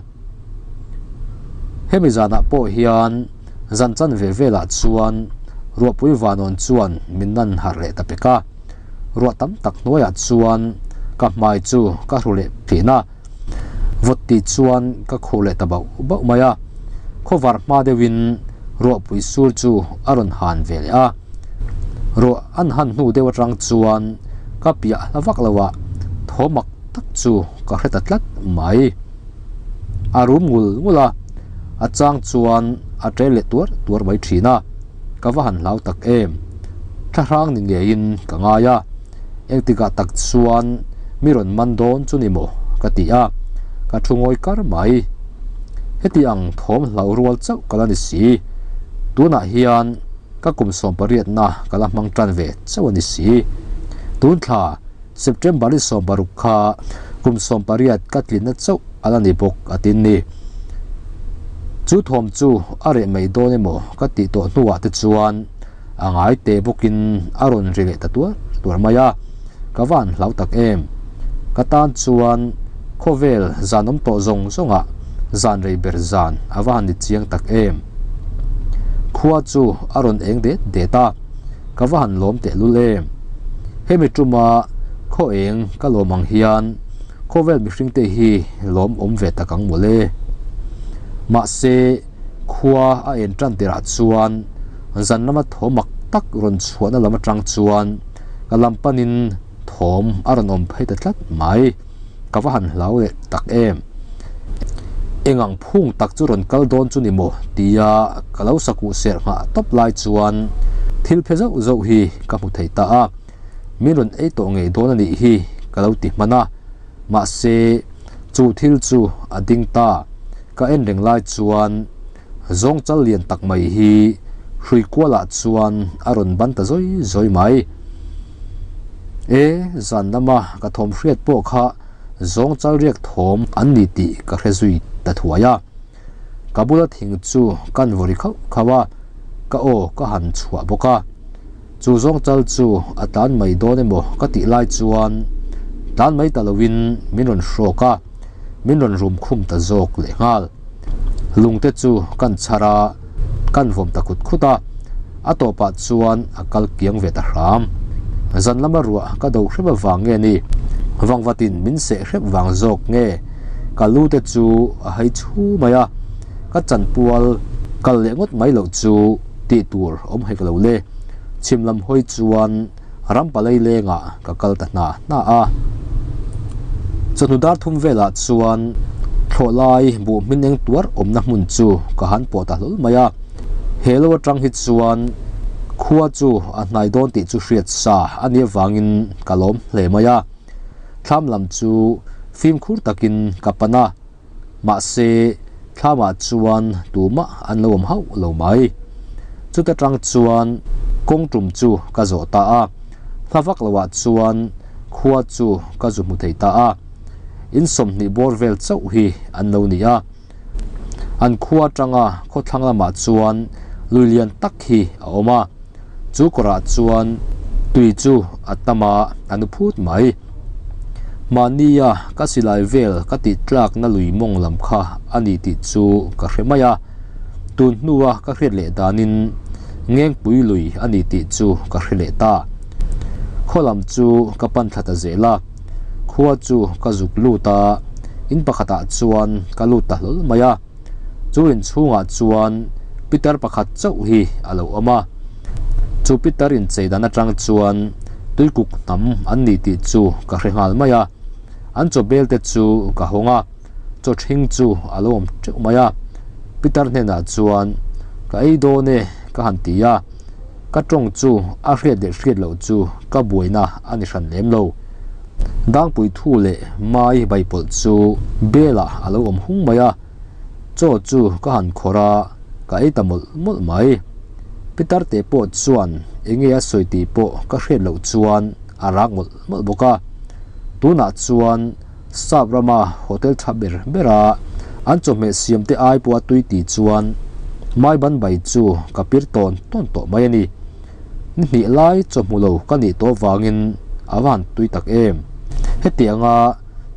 Hemi zanah pawh hian zan chan ve velah chuan ruahpui vanawn chuan min nan harh leh ta pek a, ruah tam tak hnuaiah chuan ka hmai chu ka hru leh thin a. Vawt tih chuan ka khuh leh ta bauh bauh mai a, khawvar hma deuhin ruahpui sur chu a rawn han ve leh a. Ruah an han hnu deuh atang chuan ka piah hla vak lo a, thaw mak tak chu ka hre ta tlat mai. A rum ngul ngul a, a chang chuan a ṭel leh tuar tuar mai ṭhin a, ka va han hlau tak em. Thlahrang ni ngeiin ka ngai a. Engtikah tak chuan mi rawn man dawn chu ni maw? ka ti a, ka thu ngawi kar mai. Heti ang thawm hlau rual chauh ka la ni si. Tunah hian ka kum sawmpariatna ka la hmang tan ve chauh a ni si. Tun thla September ni 16 kha kum 18 ka tlinna chauh a la ni bawk a tin ni. Chu thawm chu a reh mai dawn emaw ka tih tawh hnuah te chuan A ngai teh bawkin a rawn ri leh ta tuar tuar mai a, ka va han hlau tak em. Ka tan chuan khawvel zan awm tawh zawng zawngah zan rei ber zan a va han ni chiang tak em. Khua chu a rawn eng det det a, ka va han lawm tehlul em. Hemi tuma khaw eng ka lawm ang hian khawvel mihringte hi lawm awm ve tak ang mawle. Mahse khua a en tan tirah chuan zan lama thaw mak tak rawn chhuahna lam atang chuan ka lam panin thawm a rawn awm phei ta tlat mai. Ka va han hlau leh tak em. Eng ang phung tak chu rawn kal dawn chu ni maw tia ka lo sakuh serh nghah tawp lai chuan thil phe zauh zauh hi ka hmu thei ta a, min rawn ei tawh ngei dawn a nih hi ka lo ti hman a. Mahse chu thil chu a ding ta. Ka en reng lai chuan Zawng chal lian tak mai hi hrui kualah chuan a rawn ban ta zawi zawi mai. E, zan lama ka thawm hriat pawh kha zawng chal riak thawm an ni tih ka hre zui ta thuai a. Ka bula thing chu kan vaw ri khauh khauh a, ka aw ka han chhuah bawk a. Chu zawng chal chu a tlan mai dawn emaw ka tih lai chuan tlan mai ta loin min rawn hrawk a, min rawn rum khum ta zawk lehnghal. Lungte chu kan chhar a, kan vawm ta khut khut a, a tawpah chuan a kal kiang ve ta hram. Zan lama ruah ka do hrep avang nge ni? Vangvatin min seh hrep vang zawk nge? Ka lu te chu a hei chhu mai a, ka chanpual kal leh ngawt mai loh chu tih tur awm hek lo le. Chhim lam hawi chuan ram palai lengah ka kal ta hna hna a. Chawhnu dar thum velah chuan thlawh lai buh hmin eng tuar awmna hmun chu ka han pawh ta hlawl mai a. He lo atang hi chuan khua chu a hnai dawn tih chu hriat sa a nih avangin ka lawm hle mai a. Thlam lam chu Fimkhur takin ka pan a, mahse thlamah chuan tumah an lo awm hauh lo mai. Chuta tang chuan kawng tum chu ka zawh ta a, hla vak loah chuan khua chu ka zu hmu thei ta a. In 20 bawr vel chauh hi an lo ni a. An khua atanga khawthlang lamah chuan lui lian tak hi a awm a, chu kawrah chuan tui chu a tam a, a nu phut mai. Mahnia ka silai vel ka tih tlakna lui mawng lam kha a ni tih chu ka hre mai a, tun hnua ka hriat leh danin Ngengpui lui a ni tih chu ka hre leh ta. Khaw lam chu ka pan thla ta zel a. Khua chu ka zuk lut a, in pakhatah chuan ka lut ta hlawl mai a. Chu inchhungah chuan pitar pakhat chauh hi a lo awm a. Chu pitar inchei dan atang chuan tuikuk hnam an ni tih chu ka hre nghal mai a. An chaw bel te chu ka hawng a, chaw ṭhing chu a lo awm teuh mai a. Pitar hnenah chuan, Ka ei dawn e, ka han ti a. Ka tawng chu a hriat leh hriat loh chu ka buaina a ni hran lem lo. Dangpui thu leh mai baipawlh chu belah a lo awm hung mai a, chaw chu ka han khawrh a, ka ei ta mawlh mawlh mai. Pitar te pawh chuan enge a sawi tih pawh ka hriat loh chuan a rak mawlh mawlh bawk a. Tunah chuan Sap rama hotel tha ber bera an chawhmeh siam te ai pawha tui ti chuan mai ban bai chu ka pir tawn tawn tawh mai a ni. Ni hnih lai chawhmu lo ka nih tawh vangin a va han tui tak em. Hetianga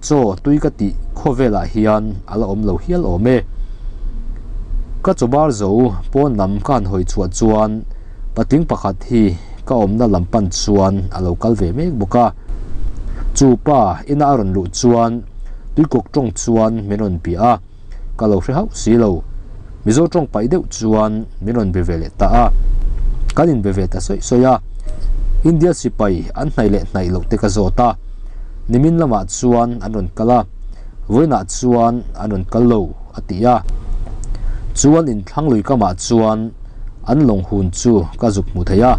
chaw tui ka tih khawvelah hian a la awm lo hial awm e. Ka chaw bar zo pawn lam ka han hawi chhuah chuan patling pakhat hi ka awmna lam pan chuan a lo kal ve mek bawk a. Chu pa ina a rawn luh chuan tuikawk tawng chuan min rawn bia a, ka lo hre hauh si lo. Mizo tawng paih deuh chuan min rawn be ve leh ta a, kan inbe ve ta sawi sawi a. India sipai an hnaih leh hnaih loh te ka zawt a, nimin lamah chuan an rawn kal a, vawiinah chuan an rawn kal lo a ti a. Chuan inthlang lui kamah chuan an lawng hun chu ka zuk hmu thei a,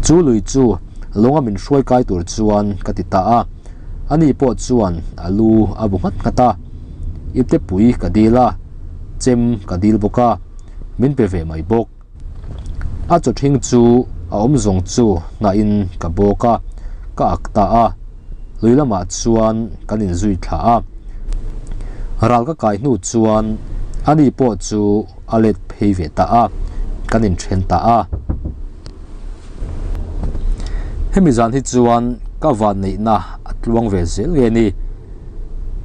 chu lui chu Lawnga min hruai kai tur chuan ka ti ta a, ani pawh chuan a lu a bu nghat nghat a, Iptepui ka dil a, chem ka dil bawk a, min pe ve mai bawk. A chaw ṭhing chu a awm zawng chu hnahin ka bawk a, ka ak ta a, lui lamah chuan kan inzui thla a. Ral ka kai hnu chuan ani pawh chu a let phei ve ta a, kan inṭhen ta a. Hemi zan hi chuan ka van neihna a tluang ve zel nge ni.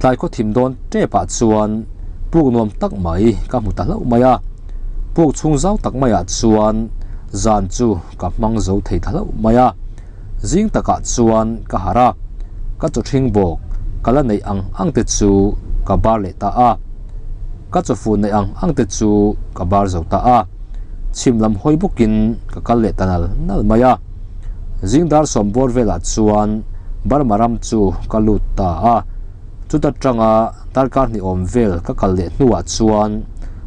Tlai khaw thim dawn tep ah chuan puk nuam tak mai ka hmu ta hlauh mai a. Puk chhung zau tak mai ah chuan zan chu ka hmang zo thei ta hlauh mai a. Zing takah chuan ka harh a, ka chaw ṭhing bawk ka la neih ang ang te chu ka bar leh ta a. Ka chawfu neih ang ang te chu ka bar zo ta a, chhim lam hawi bawkin ka kal leh ta nal nal mai a. Zing dar sawm bawr velah chuan Burma ram chu ka lut ta a, chuta tanga darkar hnih awm vel ka kal leh hnuah chuan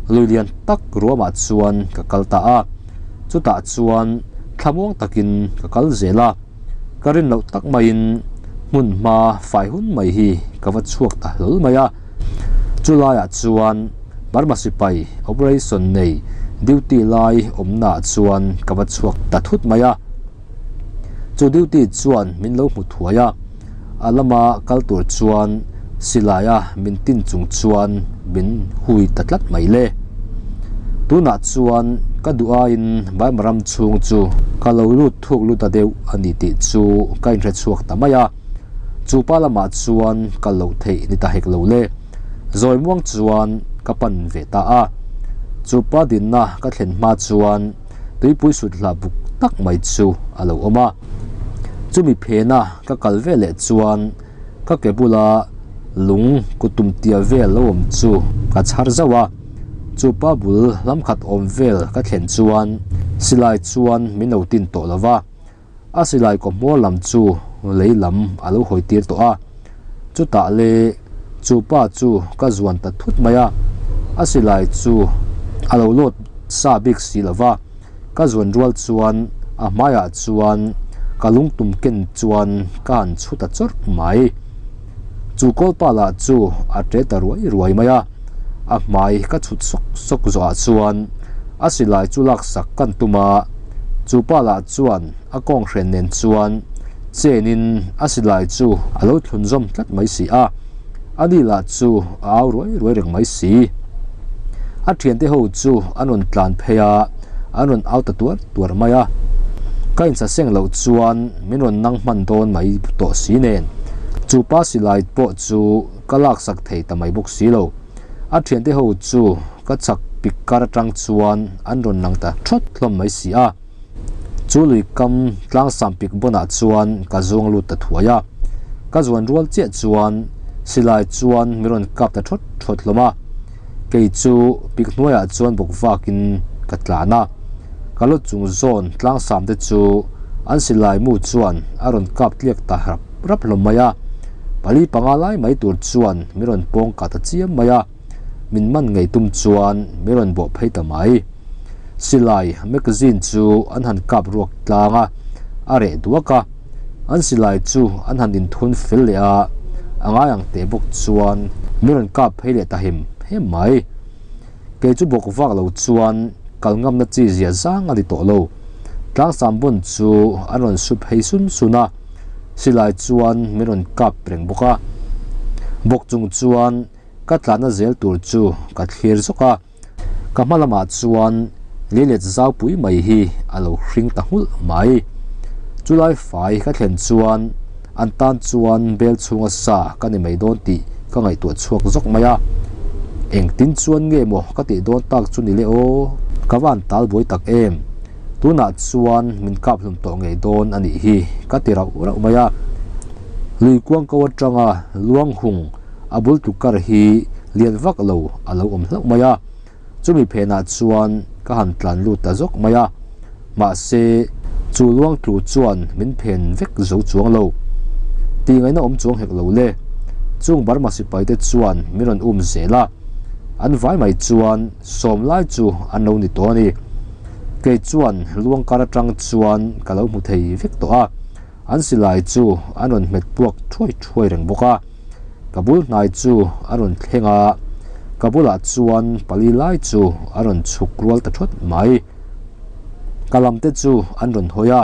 lui lian tak ruamah chuan ka kal ta a, chutah chuan thlamuang takin ka kal zel a. Ka rin loh tak maiin hmun hma fai hun mai hi ka va chhuak ta hlawl mai a. Chu laiah chuan Burma sipai operation nei duty lai awmnaah chuan ka va chhuak ta thut mai a. Chu duty chuan min lo hmu thuai a, a lama kal tur chuan silaia min tin chung chuan min hui ta tlat mai le. Tunah chuan ka duh aiin Burma ram chhung chu ka lo lut thuk lut ta deuh a ni tih chu ka inhre chhuak ta mai a. Chu pa lamah chuan kal loh theih ni ta hek lo le. Zawi muang chuan ka pan ve ta a. Chu pa dinna ka thlen hma chuan tuipui sut hlah buk tak mai chu a lo awm a. Chumi phena ka kal ve leh chuan ka ke bula lung kutum tia vel lo awm chu ka chhar zauh a. Chu pa bul lam khat awm vel ka thlen chuan silai chuan min lo tin tawh lo va. A silai kaw hmawr lam chu lei lam a lo hawi tir tawh a, chutah le chu pa chu ka zuan ta thut mai a, a silai chu a lo lawt sa bik si lo va, ka zuan rual chuan a hmaiah chuan ka lungtum ken chuan ka han chhu ta chawrh mai. Chu kawlpa lah chu a ṭe ta ruai ruai mai a, a hmai ka chhut sawk sawk zawhah chuan a silai chu laksak kan tum a, chu pa lah chuan a kawng hren nen chuan chenin a silai chu a lo thlun zawm tlat mai si a, ani lah chu a au ruai ruai reng mai si. A thiante ho chu an rawn tlan phei a, an rawn au ta tuar tuar mai a. Ka insaseng loh chuan min rawn nang hman dawn mai tawh si nen, chu pa silai pawh chu ka laksak thei ta mai bawk si lo. A thiante ho chu ka chak pik kar atang chuan an rawn lang ta thawt hlawm mai si a. Chu lui kam tlangsam pik bawnah chuan ka zuang lut ta thuai a. Ka zuan rual chiah chuan silai chuan min rawn kap ta thawt thawt hlawm a. Kei chu pik hnuaiah chuan bawk vakin ka tlan a. Ka lu chung zawn tlangsam te chu an silai mu chuan a rawn kap tliak ta rap rap hlawm mai a. Pali panga lai mai tur chuan min rawn pawng kah ta chiam mai a. Min man ngei tum chuan min rawn bawh phei ta mai. Silai magazine chu an han kap ruak tlang a, a reh duak a. An silai chu an han inthun fel leh a, a ngai ang teh bawk chuan min rawn kap phei leh ta hem hem mai. Kei chu bawk vak lo chuan kal ngamna chi zia zang a ni tawh lo. Tlangsam bun chu an rawn su phei sun sun a, silai chuan min rawn kap reng bawk a. Bawk chung chuan ka tlanna zel tur chu ka thlir zawk a. Ka hma lamah chuan leilet zaupui mai hi a lo hring ta nghulh mai. Chulai fai ka thlen chuan an tan chuan bel chhunga sa ka ni mai dawn tih ka ngaihtuah chhuak zawk mai a. Engtin chuan nge maw ka tih dawn tak chu ni le aw? Ka van tal buai tak em? Tunah chuan min kap hlum tawh ngei dawn a nih hi ka ti rauh rauh mai a. Lui kuang ko atanga luang hung a bul tluk kar hi lian vak lo a lo awm hlauh mai a, chumi phenah chuan ka han tlan lut ta zawk mai a, mahse chu luang tlu chuan min phen vek zo chuang lo. Tih ngaihna awm chuang hek lo le. Chung Burma sipai te chuan min rawn um zel a, an vai mai chuan sawm lai chu an lo ni tawh a ni. Kei chuan luang kar atang chuan ka lo hmu thei vek tawh a. An silai chu an rawn hmet puak thuai thuai reng bawk a, ka bul hnai chu a rawn thleng a, ka bulah chuan pali lai chu a rawn chhuk rual ta thawt mai. Ka lam te chu an rawn hawi a,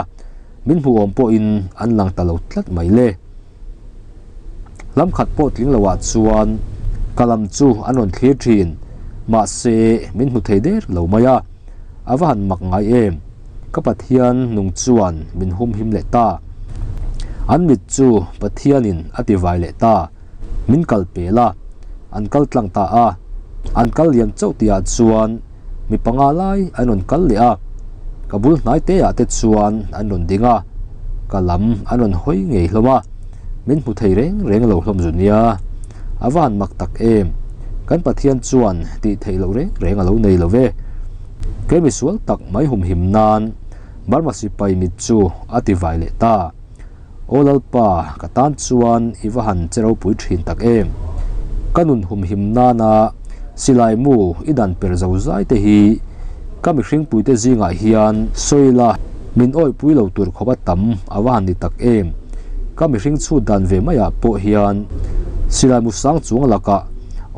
min hmuhawm pawhin an lang ta lo tlat mai le. Lam khat pawh tling loah chuan ka lam chu an rawn thlir thin, mahse min hmu thei der lo mai a, a va han mak ngai em. Ka Pathian nung chuan min humhim leh ta. An mit chu Pathianin a ti vai leh ta. Min kal pel a, an kal tlang ta a. An kal liam chauh tihah chuan mi panga lai an rawn kal leh a. Ka bul hnai te ah te chuan an rawn ding a, ka lam an rawn hawi ngei hlawm a. Min hmu thei reng reng lo hlawm zu nia. A va han mak tak em! Kan Pathian chuan tih theih loh reng reng a lo nei lo ve. Kei misual tak mai humhim nan Burma sipai mit chu a ti vai leh ta. Aw Lalpa, ka tan chuan i va han che ropui thin tak em. Ka nun humhim nana silai mu i dan per zo zai te hi ka mihringpui te zingah hian sawi la min awihpui lo tur khawp a tam a va han ni tak em. Ka mihring chhut dan ve maiah pawh hian silai mu sang chuang lakah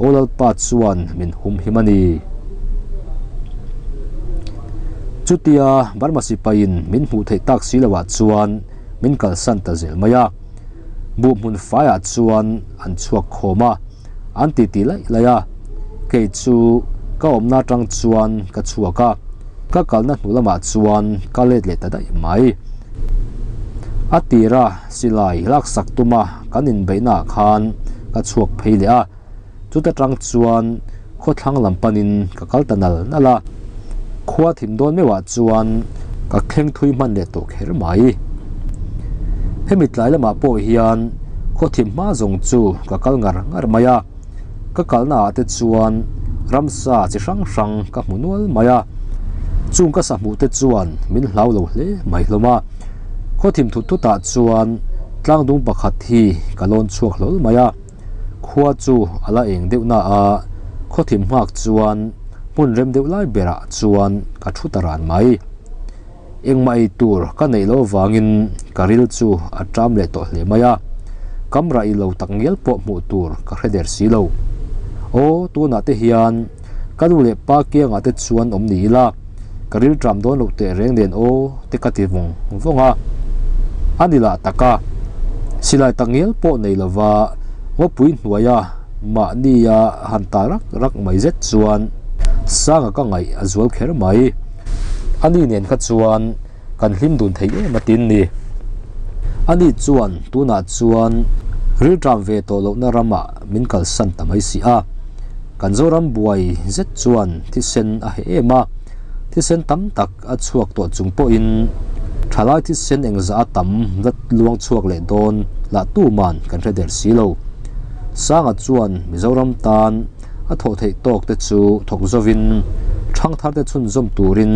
Aw Lalpa chuan min humhim a ni. Chutia Burma sipaiin min hmuh theih tak si loah chuan min kalsan ta zel mai a. Buh hmun faiah chuan an chhuak khawm a, an titi laih laih a. Kei chu ka awmna atang chuan ka chhuak a, ka kalna hnu lamah chuan ka let leh ta daih mai. A tira silai laksak tuma kan inbeihnaah khan ka chhuak phei leh a. Chuta tang chuan khawthlang lam panin ka kal ta nal nal a, khua thim dawn meuhah chuan ka thleng thui hman leh tawh kher mai. Hemi tlai lamah pawh hian khaw thim hma zawng chu ka kal ngar ngar mai a, ka kalna ah te chuan ramsa chi hrang hrang ka hmu nual mai a, chung ka sahmuh te chuan min hlau lo hle mai hlawm a. Khaw thim thut thut ah chuan tlangdung pakhat hi ka lawn chhuak hlawl mai a. Khua chu a la eng deuh na a, khaw thim nghak chuan hmun rem deuh lai berah chuan ka thu ta ran mai. Engmah ei tur ka neih loh avangin ka ril chu a ṭam leh tawh hle mai a. Kam raih lo tak ngial pawh hmuh tur ka hre der si lo. Aw, tunah te hian ka nu leh pa kiangah te chuan awm ni ila, ka rilṭam dawn loh teh reng nen aw te ka ti vawng vawng a. A ni lah tak a, silai tak ngial pawh nei lova ngawpui hnuaia mahnia han ta rak rak mai zet chuan Sanga ka ngaih a zual kher mai. Ani nen kha chuan kan hlim dun thei em a tin ni. Ani chuan tunah chuan rilṭam ve tawh lohna ramah min kalsan ta mai si a. Kan Zoram buai zet chuan thisen a heh em a, thisen tam tak a chhuak tawh chung pawhin thalai thisen engzah a tam la luang chhuak leh dawn lah tuman kan hre der si lo. Sanga chuan Mizoram tan a thawh theih tawk te chu thawk zovin thangthar te chhunzawm turin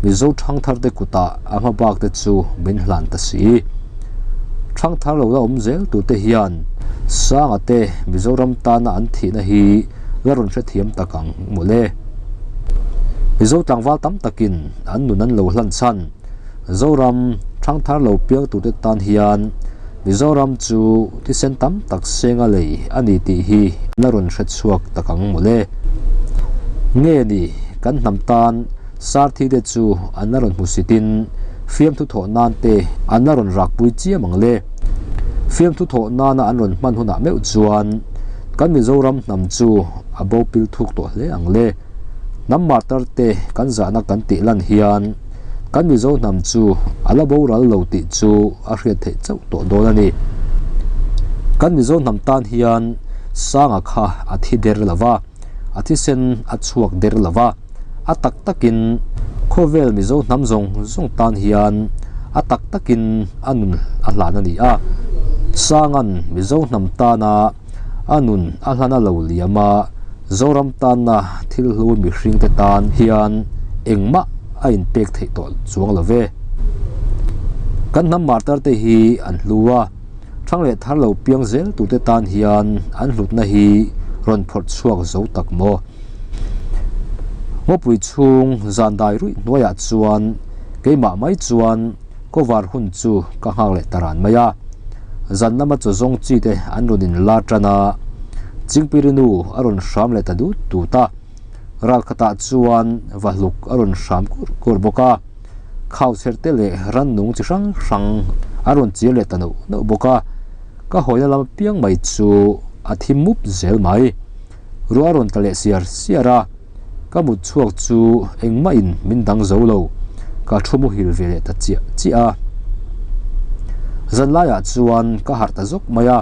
Mizo thangthar te kutah a hma bak te chu min hlan ta si. Thangthar lo la awm zel tur te hian Sanga te Mizoram tana an thihna hi la rawn hrethiam tak ang mawle. Mizo tlangval tam takin an nun an lo hlan chhan Zoram thangthar lo piang tur te tan hian Mizoram chu thisen tam tak senga lei a ni tih hi la rawn hre chhuak tak ang mawle. Nge ni, kan hnam tan Sarthi te chu an la rawn hmusitin fiamthu thawh nan te an la rawn rakpui chiam ang le. Fiamthu thawh nana an rawn hman hunah meuh chuan kan Mizoram hnam chu a bo pil thuk tawh hle ang le. Hnam martar te kan zahna kan tih lan hian kan Mizo hnam chu a la boral lo tih chu a hriat theih chauh tawh dawn a ni. Kan Mizo hnam tan hian Sanga kha a thi der lo va, a thisen a chhuak der lo va, a tak takin khawvel Mizo hnam zawng zawng tan hian a tak takin a nun a hlan a ni a. Sanga'n Mizo hnam tana A nun a hlan a lo liam a, Zoram tanna thil hlu mihringte tan hian engmah a inpek theih tawh chuang lo ve. Kan hnam martar te hi an hlu a, thang leh thar lo piang zel turte tan hian an hlutna hi rawn phawrh chhuak zo tak maw? Ngawpui chhung zan dai ruih hnuaiah chuan keimah mai chuan Cover hun chu ka nghak leh ta ran mai a, zan lama chaw zawng chi te an rawn in la tan a, Chingpiri nu a rawn hram leh ta dut dut a, ral khatah chuan vahluk a rawn hram kur kur bawk a, khauchher te leh rannung chi hrang hrang a rawn chiar leh ta neuh neuh bawk a, ka hawina lam apiang mai chu a thi mup zel mai. Ruah a rawn tla leh siar siar a. Ka mut chhuak chu engmah in min dang zo lo, ka thu muhil ve leh ta chiah chiah a. Zan laiah chuan ka harh ta zawk mai a,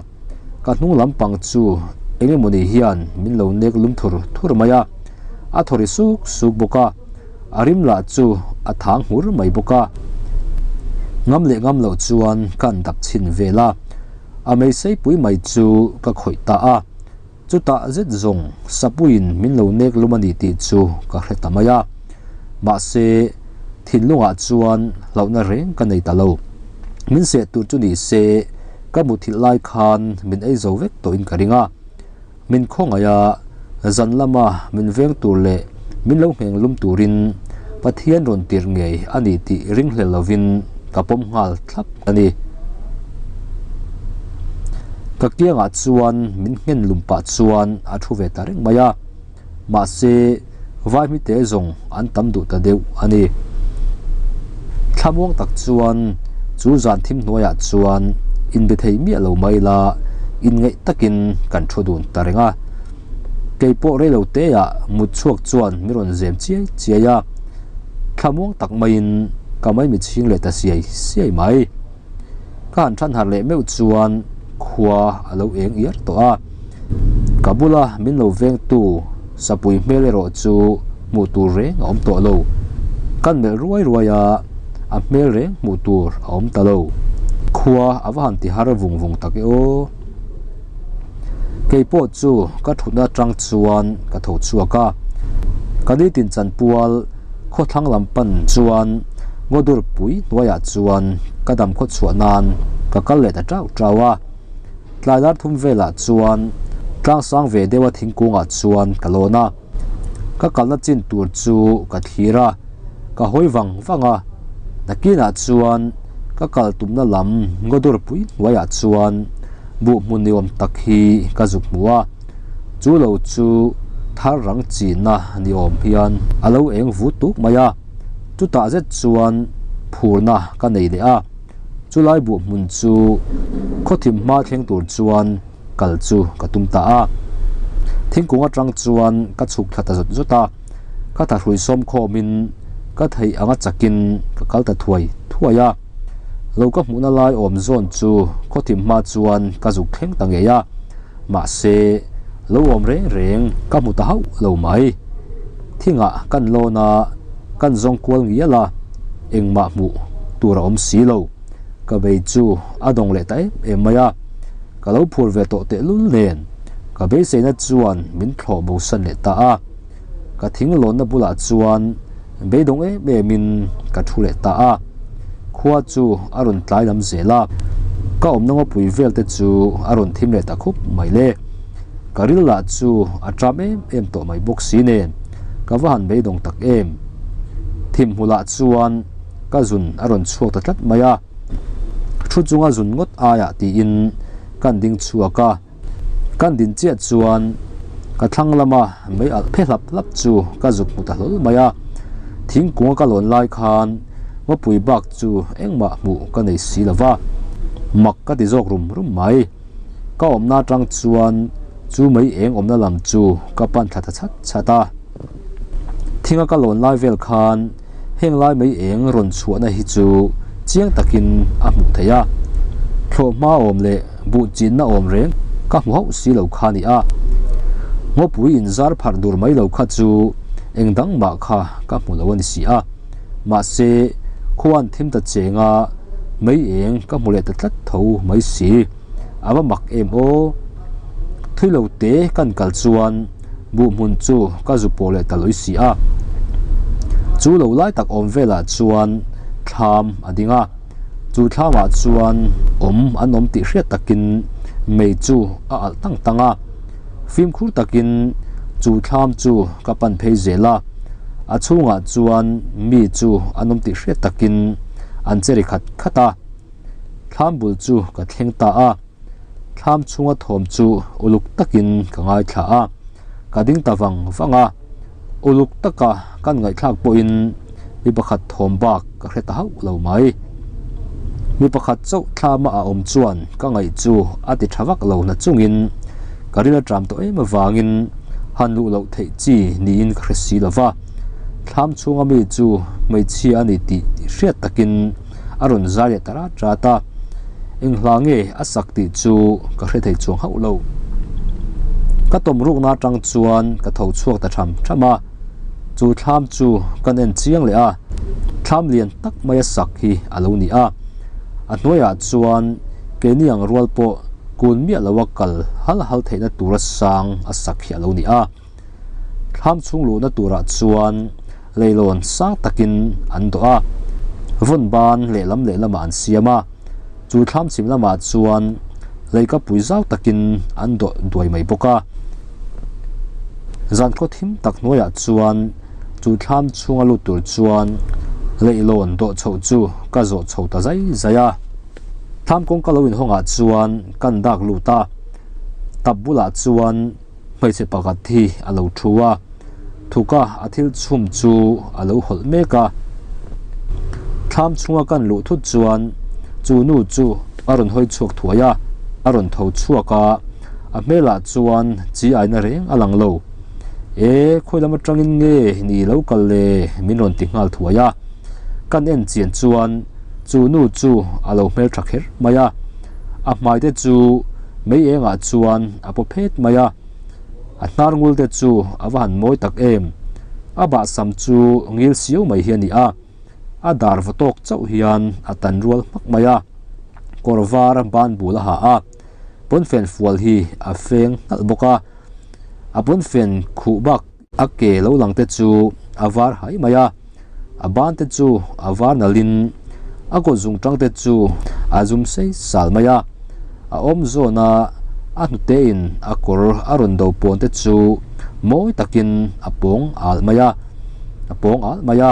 ka hnung lampang chu eng emawni hian min lo nek lum thur thur mai a, a thaw ri suk suk bawk a, a rim lah chu a thang hmur mai bawk a. Ngam leh ngam loh chuan ka han dap chhin vel a, a meiseipui mai chu ka khawih ta a. Chutah zet zawng Sapuiin min lo nek lum a ni tih chu ka hre ta mai a. Mahse, thinlungah chuan hlauhna reng ka nei ta lo. Min seh tur chu ni se, ka muthilh lai khan min ei zo vek tawhin ka ring a. Min khawngaih a, zan lama min veng tur leh min lo ngheng lum turin Pathian rawn tirh ngei a ni tih ringhlel lovin ka pawm nghal thlap a ni. Ka kiangah chuan min nghen lum pah chuan a thu ve ta reng mai a, mahse vai hmite zawng an tam duh ta deuh a ni. Thlamuang tak chuan chu zan thim hnuaiah chuan inbe thei miah lo mai la inngaih takin kan thu dun ta reng a. Kei pawh reilo teah mut chhuak chuan min rawn zem chiai chiai a, thlamuang tak maiin ka maimi chhing leh ta siai siai mai. Ka han than harh leh meuh chuan khua a lo eng iar tawh a, ka bula min lo vengtu sapui hmel erawh chu hmuh tur reng a awm tawh lo. Kan melh ruai ruai a, a hmel reng hmuh tur a awm ta lo. Khua a va han ti har vung vung tak e aw. Kei pawh chu ka thutna atang chuan ka tho chhuak a, ka nitin chanpual khawthlang lam pan chuan ngawdur pui hnuaiah chuan ka dam khaw chhuah nan ka kal leh ta tau tau a. Tlai lar thum velah chuan tlang sang ve deuha thingkungah chuan ka lawn a, ka kalna chin tur chu ka thlir a, ka hawi vang vang a, nakinah chuan ka kal tumna lam ngawdur pui hnuaiah chuan. Buh hmun ni awm tak hi ka zuk hmu a, chu lo chu thar rang chinna ni awm hian a lo eng vut tuk mai a, chutah zet chuan phurna ka nei leh a, chulai buh hmun chu khawthim hma thleng tur chuan kal chu ka tum ta a. Thingkung atang chuan ka chhuk thla ta zawt zawt a, ka thahrui sawm khawmin ka theih anga chakin ka kal ta thuai thuai a. Lo ka hmuhna lai awm zawn chu khawthim hma chuan ka zuk thleng ta ngei a, mahse lo awm reng reng ka hmu ta hauh lo mai. Thingah kan lawn a, kan zawng kual ngial a, engmah hmuh tur a awm si lo. Ka bei chu a dawng leh ta em em mai a, ka lo phur ve tawh tehlul nen ka beiseina chuan min thlawh bosan leh ta a. Ka thing lawnna bulah chuan beidawng em em in ka thu leh ta a, khua chu a rawn tlai lam zel a, ka awmna ngawpui vel te chu a rawn thim leh ta khup mai le. Ka ril lah chu a ṭam em em tawh mai bawk si nen ka va han beidawng tak em. Thim hmulah chuan ka zun a rawn chhuak ta tlat mai a, thu chunga zun ngawt aiah tiin kan ding chhuak a. Kan din chiah chuan ka thlang lama mei alh phe hlap hlap chu ka zuk hmu ta hlawl mai a, thingkung a ka lawn lai khan ngawpui bak chu engmah hmuh ka nei si lo va, mak ka ti zawk rum rum mai. Ka awmna atang chuan chu mei eng awmna lam chu ka pan thla ta chhat chhat a. Thinga ka lawn lai vel khan heng lai mei eng rawn chhuahna hi chu chiang takin a hmuh theih a, thlawhhma awm leh buh chinna awm reng ka hmu hauh si lo kha a ni a, ngawpui inzar pharh dur mai lo kha chu eng dang mah kha ka hmu lo a ni si a, mahse khuan thim ta chenga mei eng ka hmu leh ta tlat tho mai si, a va mak em aw. Thui lo te kan kal chuan. Buh hmun chu ka zu pawh leh ta lawi si a. Chu lo lai tak awm velah chuan thlam a ding a, chu thlamah chuan awm an awm tih hriat takin mei chu a alh tang tang a. Fimkhur takin chu thlam chu ka pan phei zel a, a chhungah chuan mi chu an awm tih hriat takin an che ri khat khat a. Thlam bul chu ka thleng ta a. Thlam chhunga thawm chu uluk takin ka ngaithla a, ka ding ta vang vang a, uluk taka kan ngaihthlak pawhin mi pakhat thawm bak ka hre ta hauh lo mai. Mi pakhat chauh thlama a awm chuan ka ngaih chu a ti tha vak lo na chungin ka ril a ṭam tawh em avangin han luh loh theih chi niin ka hre si lo va, thlam chhunga mi chu hmeichhia a ni tih hriat takin a rawn zai leh ta rat rat a, eng hla nge a sak tih chu ka hre thei chuang hauh lo. Ka tawm rukna atang chuan ka tho chhuak ta tham tham a, chu thlam chu kan en chiang leh a, thlam lian tak mai a sak hi a lo ni a, a hnuaiah chuan keini ang rual pawh kun miah loa kal hal hal theihna tura sang a sak hi a lo ni a. Thlam chhung luhna turah chuan leilawn sang takin an dawh a, vawn ban lehlam lehlamah an siam a, chu thlam chhim lamah chuan leikapui zau takin an dawh duai mai bawk a. Zan khaw thim tak hnuaiah chuan chu thlam chhunga lut tur chuan leilawn dawh chhoh chu ka zawh chho ta zai zai a. Thlam kawngka lo inhawngah chuan kan dak lut a, tap bulah chuan Hmeichhe pakhat hi a lo thu a, thuka a thil chhum chu a lo hawlh mek a. Thlam chhunga kan luh thut chuan chu nu chu a rawn hawi chhuak thuai a, a rawn tho chhuak a, a hmelah chuan chi aina reng a lang lo. E, khawi lam atangin nge ni lo kal le? min rawn ti nghal thuai a. Kan en chian chuan chu nu chu a lo hmeltha kher mai a, a hmai te chu Mei engah chuan a paw phet mai a, a hnar ngul te chu a va han mawi tak em. A bahsam chu ngil siau mai hi a ni a, a dar vaw tawk chauh hian a tan rual hmak mai a, kawr var ban bul a ha a, pawnfen fual hi a feng hnalh bawk a, a pawnfen khuh bak A ke lo lang te chu a var hai mai a, a ban te chu a var nalh in a kut zung tang te chu a zum sei sal mai a, a awm zawn a a hnute in a kawr a rawn do pawn te chu mawi takin a pawng alh mai a, a pawng alh mai a,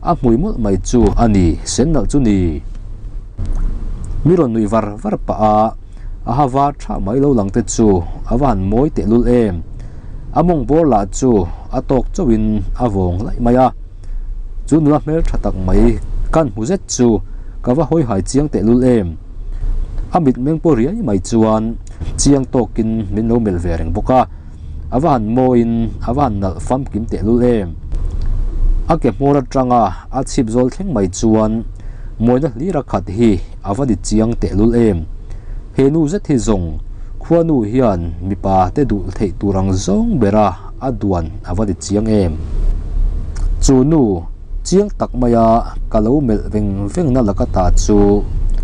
a hmui mawlh mai chu a ni sen nalh chu ni. Mi rawn nuih var var pah a. A ha var tha mai lo lang te chu a va han mawi tehlul em. A mawng bawr lah chu a tawk chauhin a vawng laih mai a. Chu nula hmel tha tak mai kan hmu zet chu ka va hawi hai chiang tehlul em. A mitmeng pawh riai mai chuan chiang tawkin min lo melh ve reng bawk a. A va han mawiin a va han nalh famkim tehlul em. A ke hmawr atanga a chhip zawl thleng mai chuan mawina hlir a khat hi a va ni chiang tehlul em. He nu zet hi zawng khuanu hian mipa te duh theih tur ang zawng bera a duan a va ni chiang em. Chu nu chiang tak maia ka lo melh veng veng na laka ta chu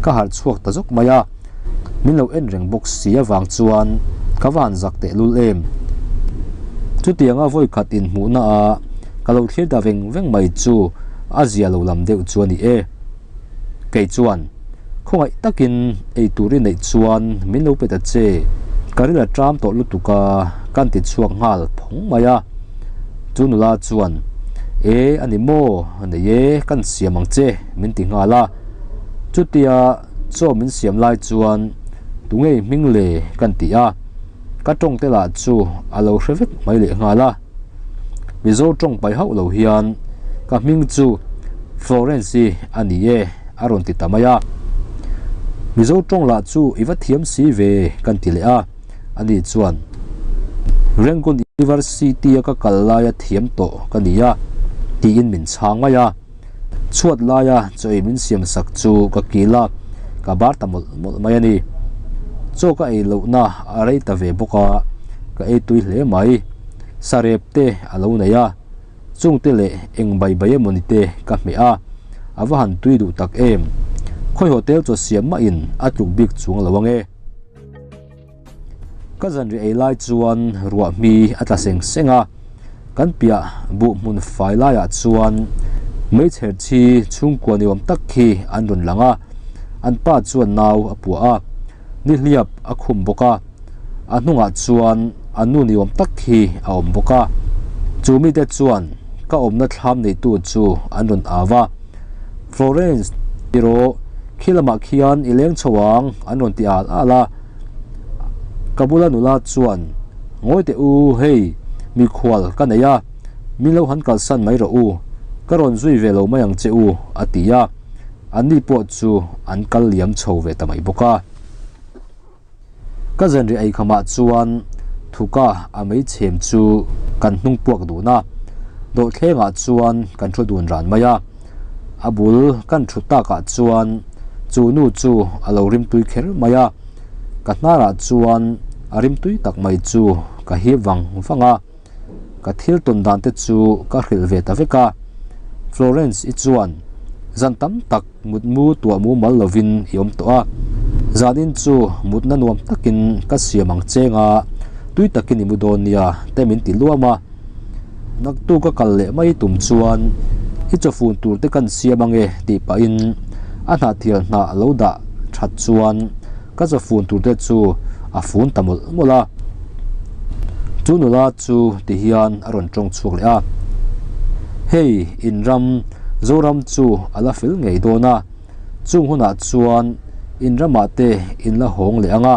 ka harh chhuak ta zawk mai a. Min lo en reng bawk si avang chuan ka va han zak tehlul em. Chutianga vawi khat inhmuhna a ka lo thlir ta veng veng mai chu a zia lo lam deuh chu a ni e. Kei chuan khawngaih takin ei tur i neih chuan min lo pe ta che, ka ril a ṭam tawh lutuk a kan ti chhuak nghal phawng mai a. Chu nula chuan E a ni maw, nei e kan siam ang che min ti nghal a. Chutia chaw min siam lai chuan tunge i hming le kan ti a, ka tawng te lah chu a lo hre vek mai leh nghal a. Mizo tawng pai hauh lo hian ka hming chu Florence-i a ni e a rawn ti ta mai a. Mizo tawng lah chu i va thiam si ve kan ti leh a, ani chuan Rangoon University-a ka kal laia thiam tawh ka ni a tiin min chhang mai a. Chhuat laia chaw ei min siam sak chu ka kil a, ka bar ta mawlh mawlh mai a ni. Chaw ka ei lohna a rei ta ve bawk a, ka ei tui hle mai. Sarep te a lo nei a, chungte leh eng bai bai emawni te ka hmeh a, a va han tui duh tak em. Khawi hotel chaw siam mahin a tluk bik chuang lo ang e. Ka zanriah ei lai chuan ruah hmi a tla seng seng a, kan piah buh hmun fai laiah chuan meichher chi chhungkua ni awm tak khi an rawn lang a, an pa chuan nau a puah a, nihliap a khum bawk a, a hnungah chuan a nu ni awm tak khi a awm bawk a, chu mite chuan ka awmna thlam neitu chu an rawn au a, Florence tiraw khi lamah khian i leng chho ang an rawn ti al al a, ka bula nula chuan Ngawi teh u hei mikhual ka nei a, min lo han kalsan mai rawh u, ka rawn zui ve lo mai ang che u a ti a, anni pawh chu an kal liam chho ve ta mai bawk a. Ka zanriah eikhamah chuan thuka a meichhem chu kan hnung puak dun a, dawhthlengah chuan kan thu dun ran mai a. A bul kan thut takah chuan chu nu chu a lo rimtui kher mai a, ka hnarah chuan a rimtui tak mai chu ka hip vang vang a. Ka thil tawn dan te chu ka hrilh ve ta vek a, Florence i chuan zan tam tak mutmu tuah mumal lovin i awm tawh a, zanin chu mutna nuam takin ka siam ang cheng a, tui takin i mu dawn nia te min ti luam a. Naktu ka kal leh mai tum chuan i chawfun tur te kan siam ange tih pahin a hnahthial hnah lo dah that chuan ka chawfun tur te chu a fun ta mawlh mawlh a. Chu nula chu ti hian a rawn tawng chhuak leh a, Hei in ram Zoram chu a la fel ngei dawn a, chung hunah chuan in ramah te in la hawng leh ang a,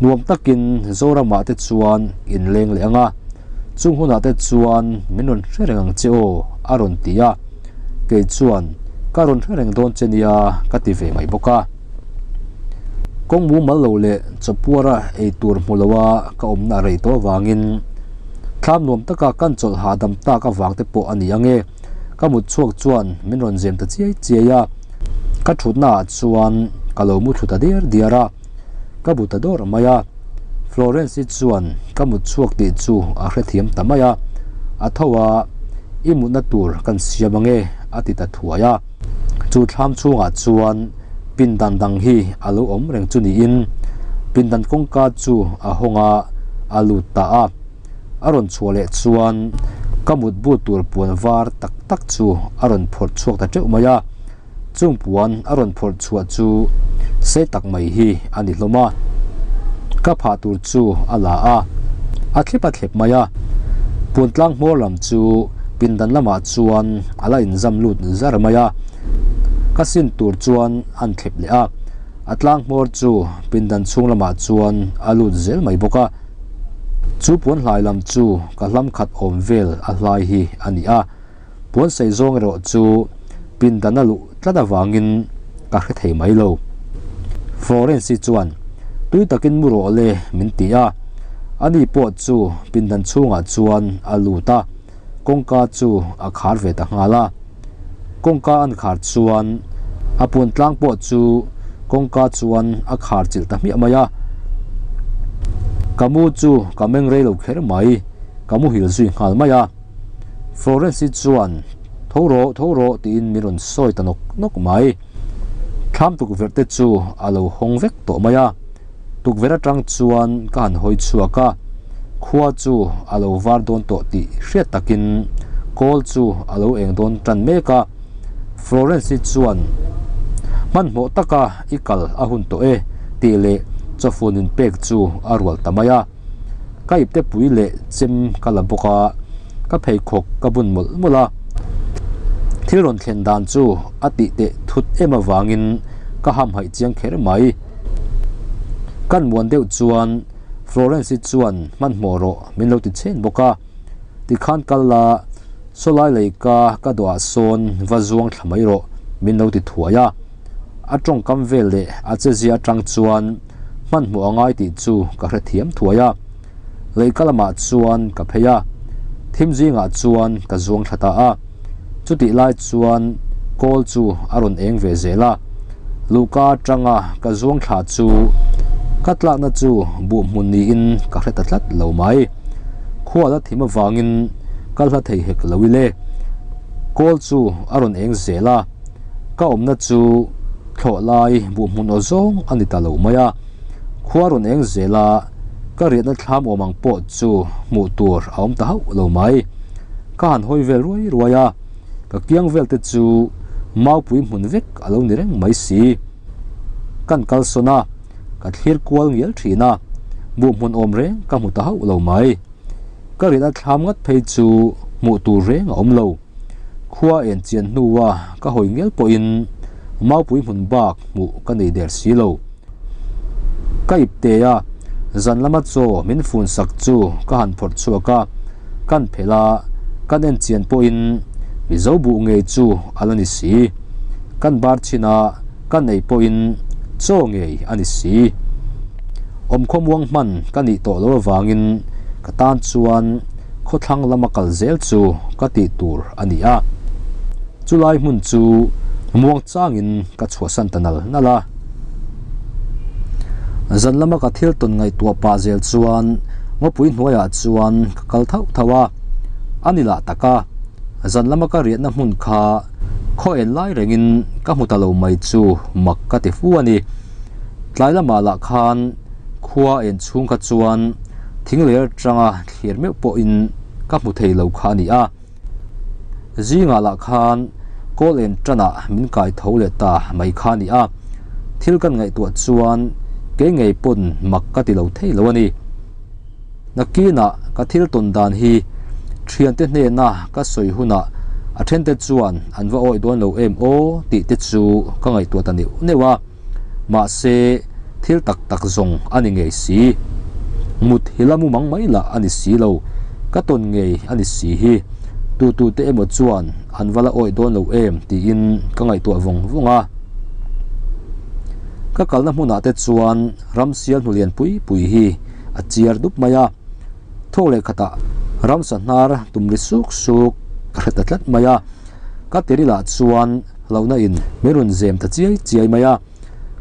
nuam takin Zoramah te chuan in leng leh ang a. Chung hunah te chuan min rawn hre reng ang che aw a rawn ti a, kei chuan ka rawn hre reng dawn che nia ka ti ve mai bawk a. Kawng mumal lo leh chawpuara ei tur hmu loa ka awmna a rei tawh avangin thlam nuam taka kan chawlh hahdam tak avang te pawh a ni ang e. Ka mut chhuak chuan min rawn zem ta chiai chiai a, ka thutnaah chuan ka lo mu thlu ta diar diar a. Ka bu ta dawr mai a, Florence-i chuan ka mut chhuak tih chu a hrethiam ta mai a, a tho a, I mutna tur kan siam ange a ti ta thuai a. Chu thlam chhungah chuan pindan dang hi a lo awm reng chu niin pindan kawngka chu a hawng a, a lut ta a. A rawn chhuah leh chuan ka mutbu tur puan var tak tak chu a rawn phawrh chhuak ta teuh mai a. Chung puan a rawn phawrh chhuah chu sei tak mai hi a ni hlawm a, ka phah tur chu a la a, a thlep a thlep mai a. Puan tlang hmawr lam chu pindan lamah chuan a la inzam lut zar mai a, ka sin tur chuan an thlep leh a. A tlang hmawr chu pindan chhung lamah chuan a lut zel mai bawk a. Chu puan hlai lam chu ka hlam khat awm vel a hlai hi a ni a. Puan sei zawng erawh chu pindan a luh tlat avangin ka hre thei mai lo. Florence-i chuan tui takin mu rawh le min ti a. Ani pawh chu pindan chhungah chuan a lut a, kawngka chu a khar ve ta nghal a. Kawngka an khar chuan a puan tlang pawh chu kawngka chuan a khar chilh ta hmiah mai a. Ka mu chu ka meng rei lo kher mai, ka muhil zui nghal mai a. Florence-i chuan Tho rawh, tho rawh tiin min rawn sawi ta nawk nawk mai. Thlam tukverh te chu a lo hawng vek tawh mai a. Tukverh atang chuan ka han hawi chhuak a, khua chu a lo var dawn tawh tih hriat takin kawl chu a lo eng dawn tan mek a. Florence-i chuan Hmanhmawh taka i kal a hun tawh e tih leh chawfun inpek chu a rual ta mai a. Ka ipte pui leh chem ka la bawk a, ka pheikhawk ka bun mawlh mawlh a. Thil rawn thlen dan chu a tih teh thut em avangin ka hamhaih chiang kher mai. Kan muan deuh chuan Florence-i chuan hmanhmawh rawh min lo ti chhen bawk a, tikhan kal la, sawlai lei ka ka dawhah sawn va zuang thla mai rawh min lo ti thuai a. A tawngkam vel leh a chezia atang chuan hmanhmawh a ngai tih chu ka hrethiam thuai a, lehka lamah chuan ka phei a, thim zingah chuan ka zuang thla ta a, chutih lai chuan kawl chu a rawn eng ve zel a, luhka atanga ka zuang thla chu ka tlakna chu buh hmun niin ka hre ta tlat lo mai, khua la thim avangin ka hla thei hek lo ile, kawl chu a rawn eng zel a. Ka awmna chu thlawh lai buh hmun aw zawng a ni ta lo mai a, khua rawn eng zel a, ka riahna thlam awm ang pawh chu hmuh tur a awm ta hauh lo mai. Ka han hawi vel ruai ruai a, ka kiang vel te chu maupui hmun vek a lo ni reng mai si. Kan kalsawn a, ka thlir kual ngial thin a, buh hmun awm reng ka hmu ta hauh lo mai. Ka riahna thlam ngat phei chu hmuh tur reng a awm lo. Khua en chian hnua ka hawi ngel pawhin maupui hmun bak hmuh ka nei der si lo. Ka ip te a, zan lama chaw min fun sak chu ka han phawrh chhuak a, kan phelh a, kan en chian pawhin Mizo buh ngei chu a la ni si. Kan bar chin a, kan ei pawhin chaw ngei a ni si. Awmkhawmuang hman ka nih tawh loh avangin ka tan chuan khawthlang lama kal zel chu ka tih tur a ni a. Chulai hmun chu muang changin ka chhuahsan ta nal nal a. Zan lama ka thil tawn ngaihtuah pah zel chuan ngawpui hnuaiah chuan ka kal thauh thauh a. A ni lah tak a, zan lama ka riahna hmun kha khaw en lai rengin ka hmu ta lo mai chu mak ka ti fu a ni. Tlai lamah lah khan khua en chhung kha chuan thing leh atanga thlir meuh pawhin ka hmu thei lo kha a ni a. Zingah lah khan kawl en tanah min kai tho leh ta mai kha a ni a. Thil kan ngaihtuah chuan kei ngei pawn mak ka ti lo thei lo a ni. Nakinah ka thil tawn dan hi thiante hnena ka sawi hunah a thente chuan an va awih dawn lo em aw tih te chu ka ngaihtuah ta neuh neuh a. Mahse, thil tak tak zawng a ni ngei si. Mut hi la mu mang mai lah a ni si lo, ka tawn ngei a ni si hi. Tu tu te emaw chuan an va la awih dawn lo em tiin ka ngaihtuah vawng vawng a. Ka kalna hmunah te chuan ramsial hnu lian pui pui hi a chiar dup mai a. Thawk leh khatah ramsa hnar tum ri suk suk ka hre ta tlat mai a. Ka terilah chuan hlauhna in min rawn zem ta chiai chiai mai a,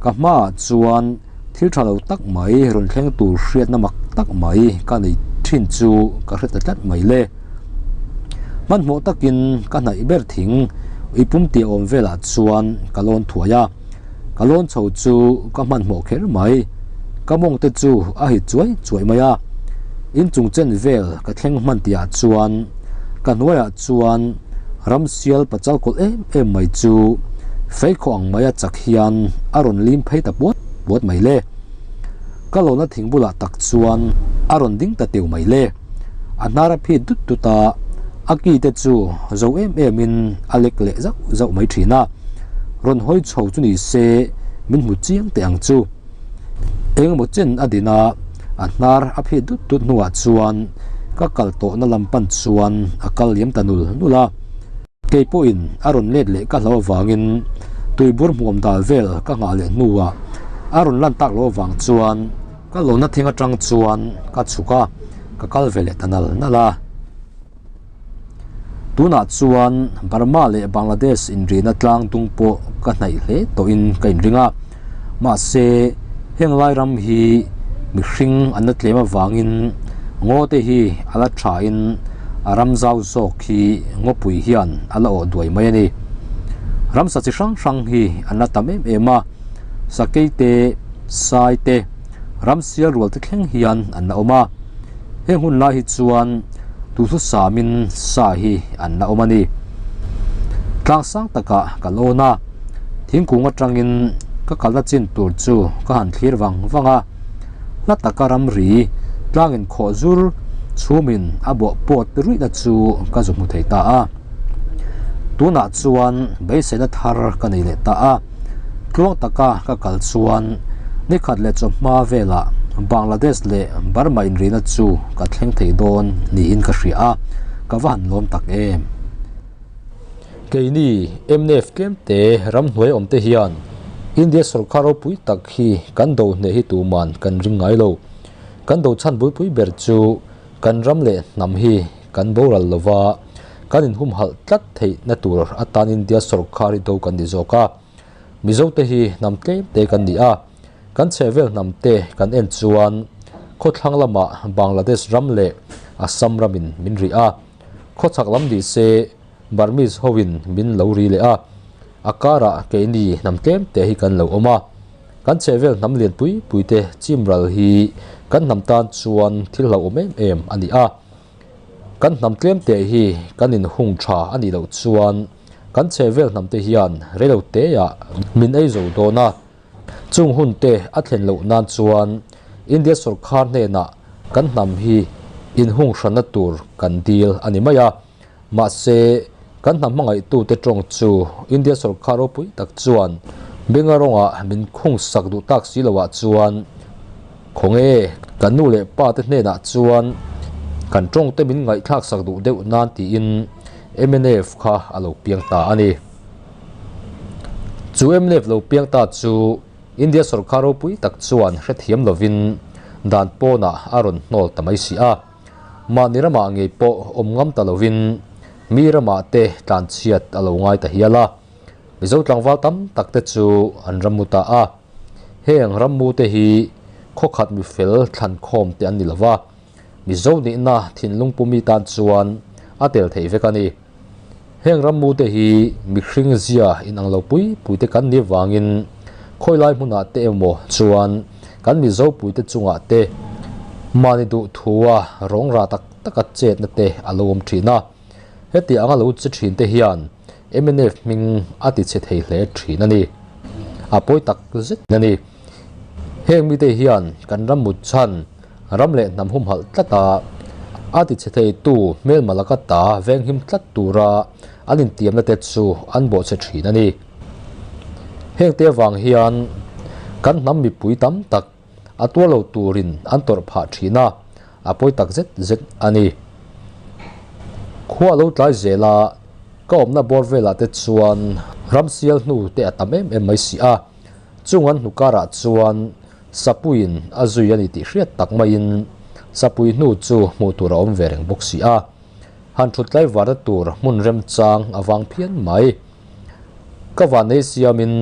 ka hmaah chuan thil tha lo tak mai rawn thleng tur hriatna mak tak mai ka nei thin chu ka hre ta tlat mai le. Hmanhmawh takin ka hnaih ber thing ui pum tia awm velah chuan ka lawn thuai a, ka lawn chho chu ka hmanhmawh kher mai, ka mawng te chu a hit chuai chuai mai a, inchung chen vel ka thleng hman tihah chuan ka hnuaiah chuan Ramsial pachal kawlh em em mai chu feikhawh ang maia chak hian a rawn lim phei ta puat puat mai le. Ka lawna thing bulah tak chuan a rawn ding ta teu mai le. A hnar a phit dut dut a, a ki te chu zo em em in a lek leh zauh zauh mai thin a. Rawn hawi chho chu ni se min hmu chiang teh ang chu. Engemaw chen a din a, a hnar a phit dut dut hnuah chuan ka kal tawhna lam pan chuan a kal liam ta nul nul a. Kei pawhin a rawn let leh ka hlo avangin tuibur hmuam dal vel ka nghah leh hnuah a rawn lan tak loh avang chuan ka lawmna thing atang chuan ka chhuk a, ka kal ve leh ta nal nal a. Tunah chuan Burma leh Bangladesh inrihna tlang dung pawh ka hnaih hle tawhin ka inring a, mahse heng lai ram hi mihring an la tlem avangin ngaw te hi a la thain a ram zau zawk hi ngawpui hian a la awh duai mai a ni. Ramsa chi hrang hrang hi an la tam em em a, sakei te, sai te, ramsial rual te thleng hian an la awm a. Heng hun lai hi chuan duhthusam-in sa hi an la awm a ni. Tlang sang takah ka lawn a, thingkung atangin ka kalna chin tur chu ka han thlir vang vang a. Hla taka ramri tlangin khawh zur chhumin a bawh pawt ruihna chu ka zu hmu thei ta a. Tunah chuan beiseina thar ka nei leh ta a. Tluang taka ka kal chuan nikhat leh chawhma velah Bangladesh leh Burma inrihna chu ka thleng thei dawn niin ka hria a, ka va han lawm tak em. Keini mnf tlemte ramhnuai awmte hian India sorkar ropui tak hi kan do hneh hi tuman kan ring ngai lo. Kan do chhan bulpui ber chu Kan ram leh hnam hi kan boral lova, kan inhumhalh tlat theihna tur atan India sorkar hi do kan ni zawk a. Mizote hi hnam tlem te kan ni a, kan chhehvel hnam te kan en chuan khawthlang lamah Bangladesh ram leh Assam ramin min rih a, khawchhak lam ni se Burmese hoin min lo ri leh a, a karah keini hnam tlem te hi kan lo awm a. Kan chhehvel hnam lian pui pui te chim ral hi kan hnam tan chuan thil hlauhawm em em a ni a. Kan hnam tlem teh hi kan inhung tha a nih loh chuan kan chhehvel hnam te hian reilo teah min ei zo dawn a. Chung hun te a thlen loh nan chuan India sawrkar hnenah kan hnam hi inhung hranna tur kan dil a ni mai a. Mahse, kan hnam hmangaihtute tawng chu India sorkar ropui tak chuan Bengarawngah min khung sak duh tak si loah chuan khawnge kan nu leh pa te hnenah chuan kan tawngte min ngaihthlak sak duh deuh nan tiin mnf kha a lo piang ta a ni. Chu mnf lo piang ta chu India sorkar ropui tak chuan hrethiam lovin dan pawnah a rawn hnawl ta mai si a. Mahni ramah ngei pawh awm ngam ta lovin mi ramah te tlanchhiat a lo ngai ta hial a. Mizo tlangval tam tak te chu an rammu ta a. Heng rammu te hi khawkhat mi fel thlankhawm te an ni lova, Mizo nihna thinlung pumi tan chuan a tel thei vek a ni. Heng rammu te hi mihring zia inang lo pui pui te kan nih vangin khawilai hmunah te emaw chuan kan Mizo puite chungah te mahni duh thua rawng rah tak taka chetna te a lo awm thin a. Heti anga lo che thin te hian mnf hming a ti chhe thei hle thin a ni. A pawi tak zet a ni. Heng mite hian kan ram mut chhan ram leh hnam humhalh tlat a, a ti chhe theitu hmelma laka ta venghim tlat tura an intiamna te chu an bawhchhe thin a ni. Heng te avang hian kan hnam mipui tam tak a tuar lo turin an tawrh phah thin a, a pawi tak zet zet a ni. Khua lo tlai zel a, ka awmna bawr velah te chuan ramsial hnu te a tam em em mai si a, chung an hnu karah chuan Sapuiin a zui a ni tih hriat tak maiin Sapui hnu chu hmuh tur a awm ve reng bawk si a. Han thut tlai varna tur hmun remchang a vang phian mai. Ka vannei siamin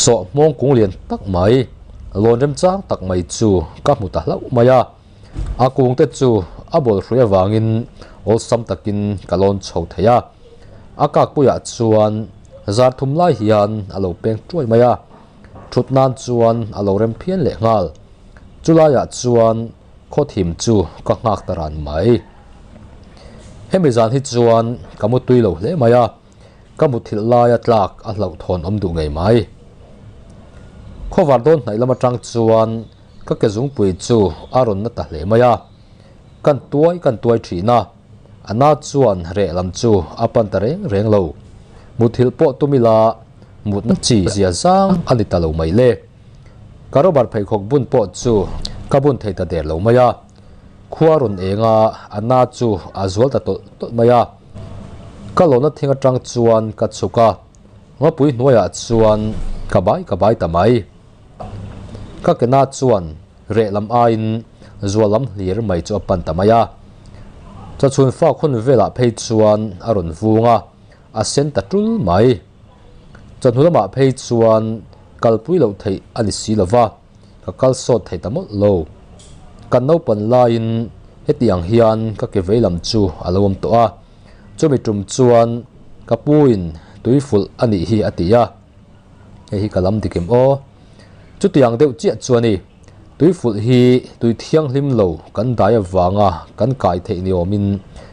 sawh hmawng kung lian tak mai, lawn remchang tak mai chu ka hmu ta hlauh mai a. A kungte chu a bawlhhrui avangin awlsam takin ka lawn chho thei a. A kakpuiah chuan zar thum lai hian a lo peng tuai mai a. Thut nan chuan a lo rem phian leh nghal. Chulaiah chuan khawthim chu ka nghak ta ran mai. Hemi zan hi chuan ka mu tui lo hle mai a, ka muthilh laia tlak a hlauhthawn awm duh ngei mai. Khawvar dawn hnaih lam atang chuan ka ke zungpui chu a rawn na ta hle mai a, kan tuai kan tuai thin a, a na chuan reh lam chu a pan ta reng reng lo. Muthilh pawh tum ila. Mutna chi zia zang a ni ta lo mai le. Ka rubber pheikhawk bun pawh chu ka bun thei ta der lo mai a. Khua rawn eng a, a na chu a zual ta tawlh tawlh mai a. Ka lawmna thing atang chuan ka chhuk a, ngawpui hnuaiah chuan ka bai ka bai ta mai. Ka ke na chuan reh lam aiin zual lam hlir mai chu a pan ta mai a. Chawchhun fak hun velah phei chuan a rawn vung a, a sen ta tul mai. Chawhnu lamah phei chuan kalpui loh theih a ni si lova, ka kal sawt thei ta mawlh lo. Kan naupan laiin heti ang hian ka ke vei lam chu a lo awm tawh a, chumi tum chuan ka puin tui fulh a nih hi a ti a, hei hi ka lam dik em aw? Chutiang deuh chiah chu a ni, tui fulh hi tui thianghlim lo kan dai avanga kan kai theih ni awmin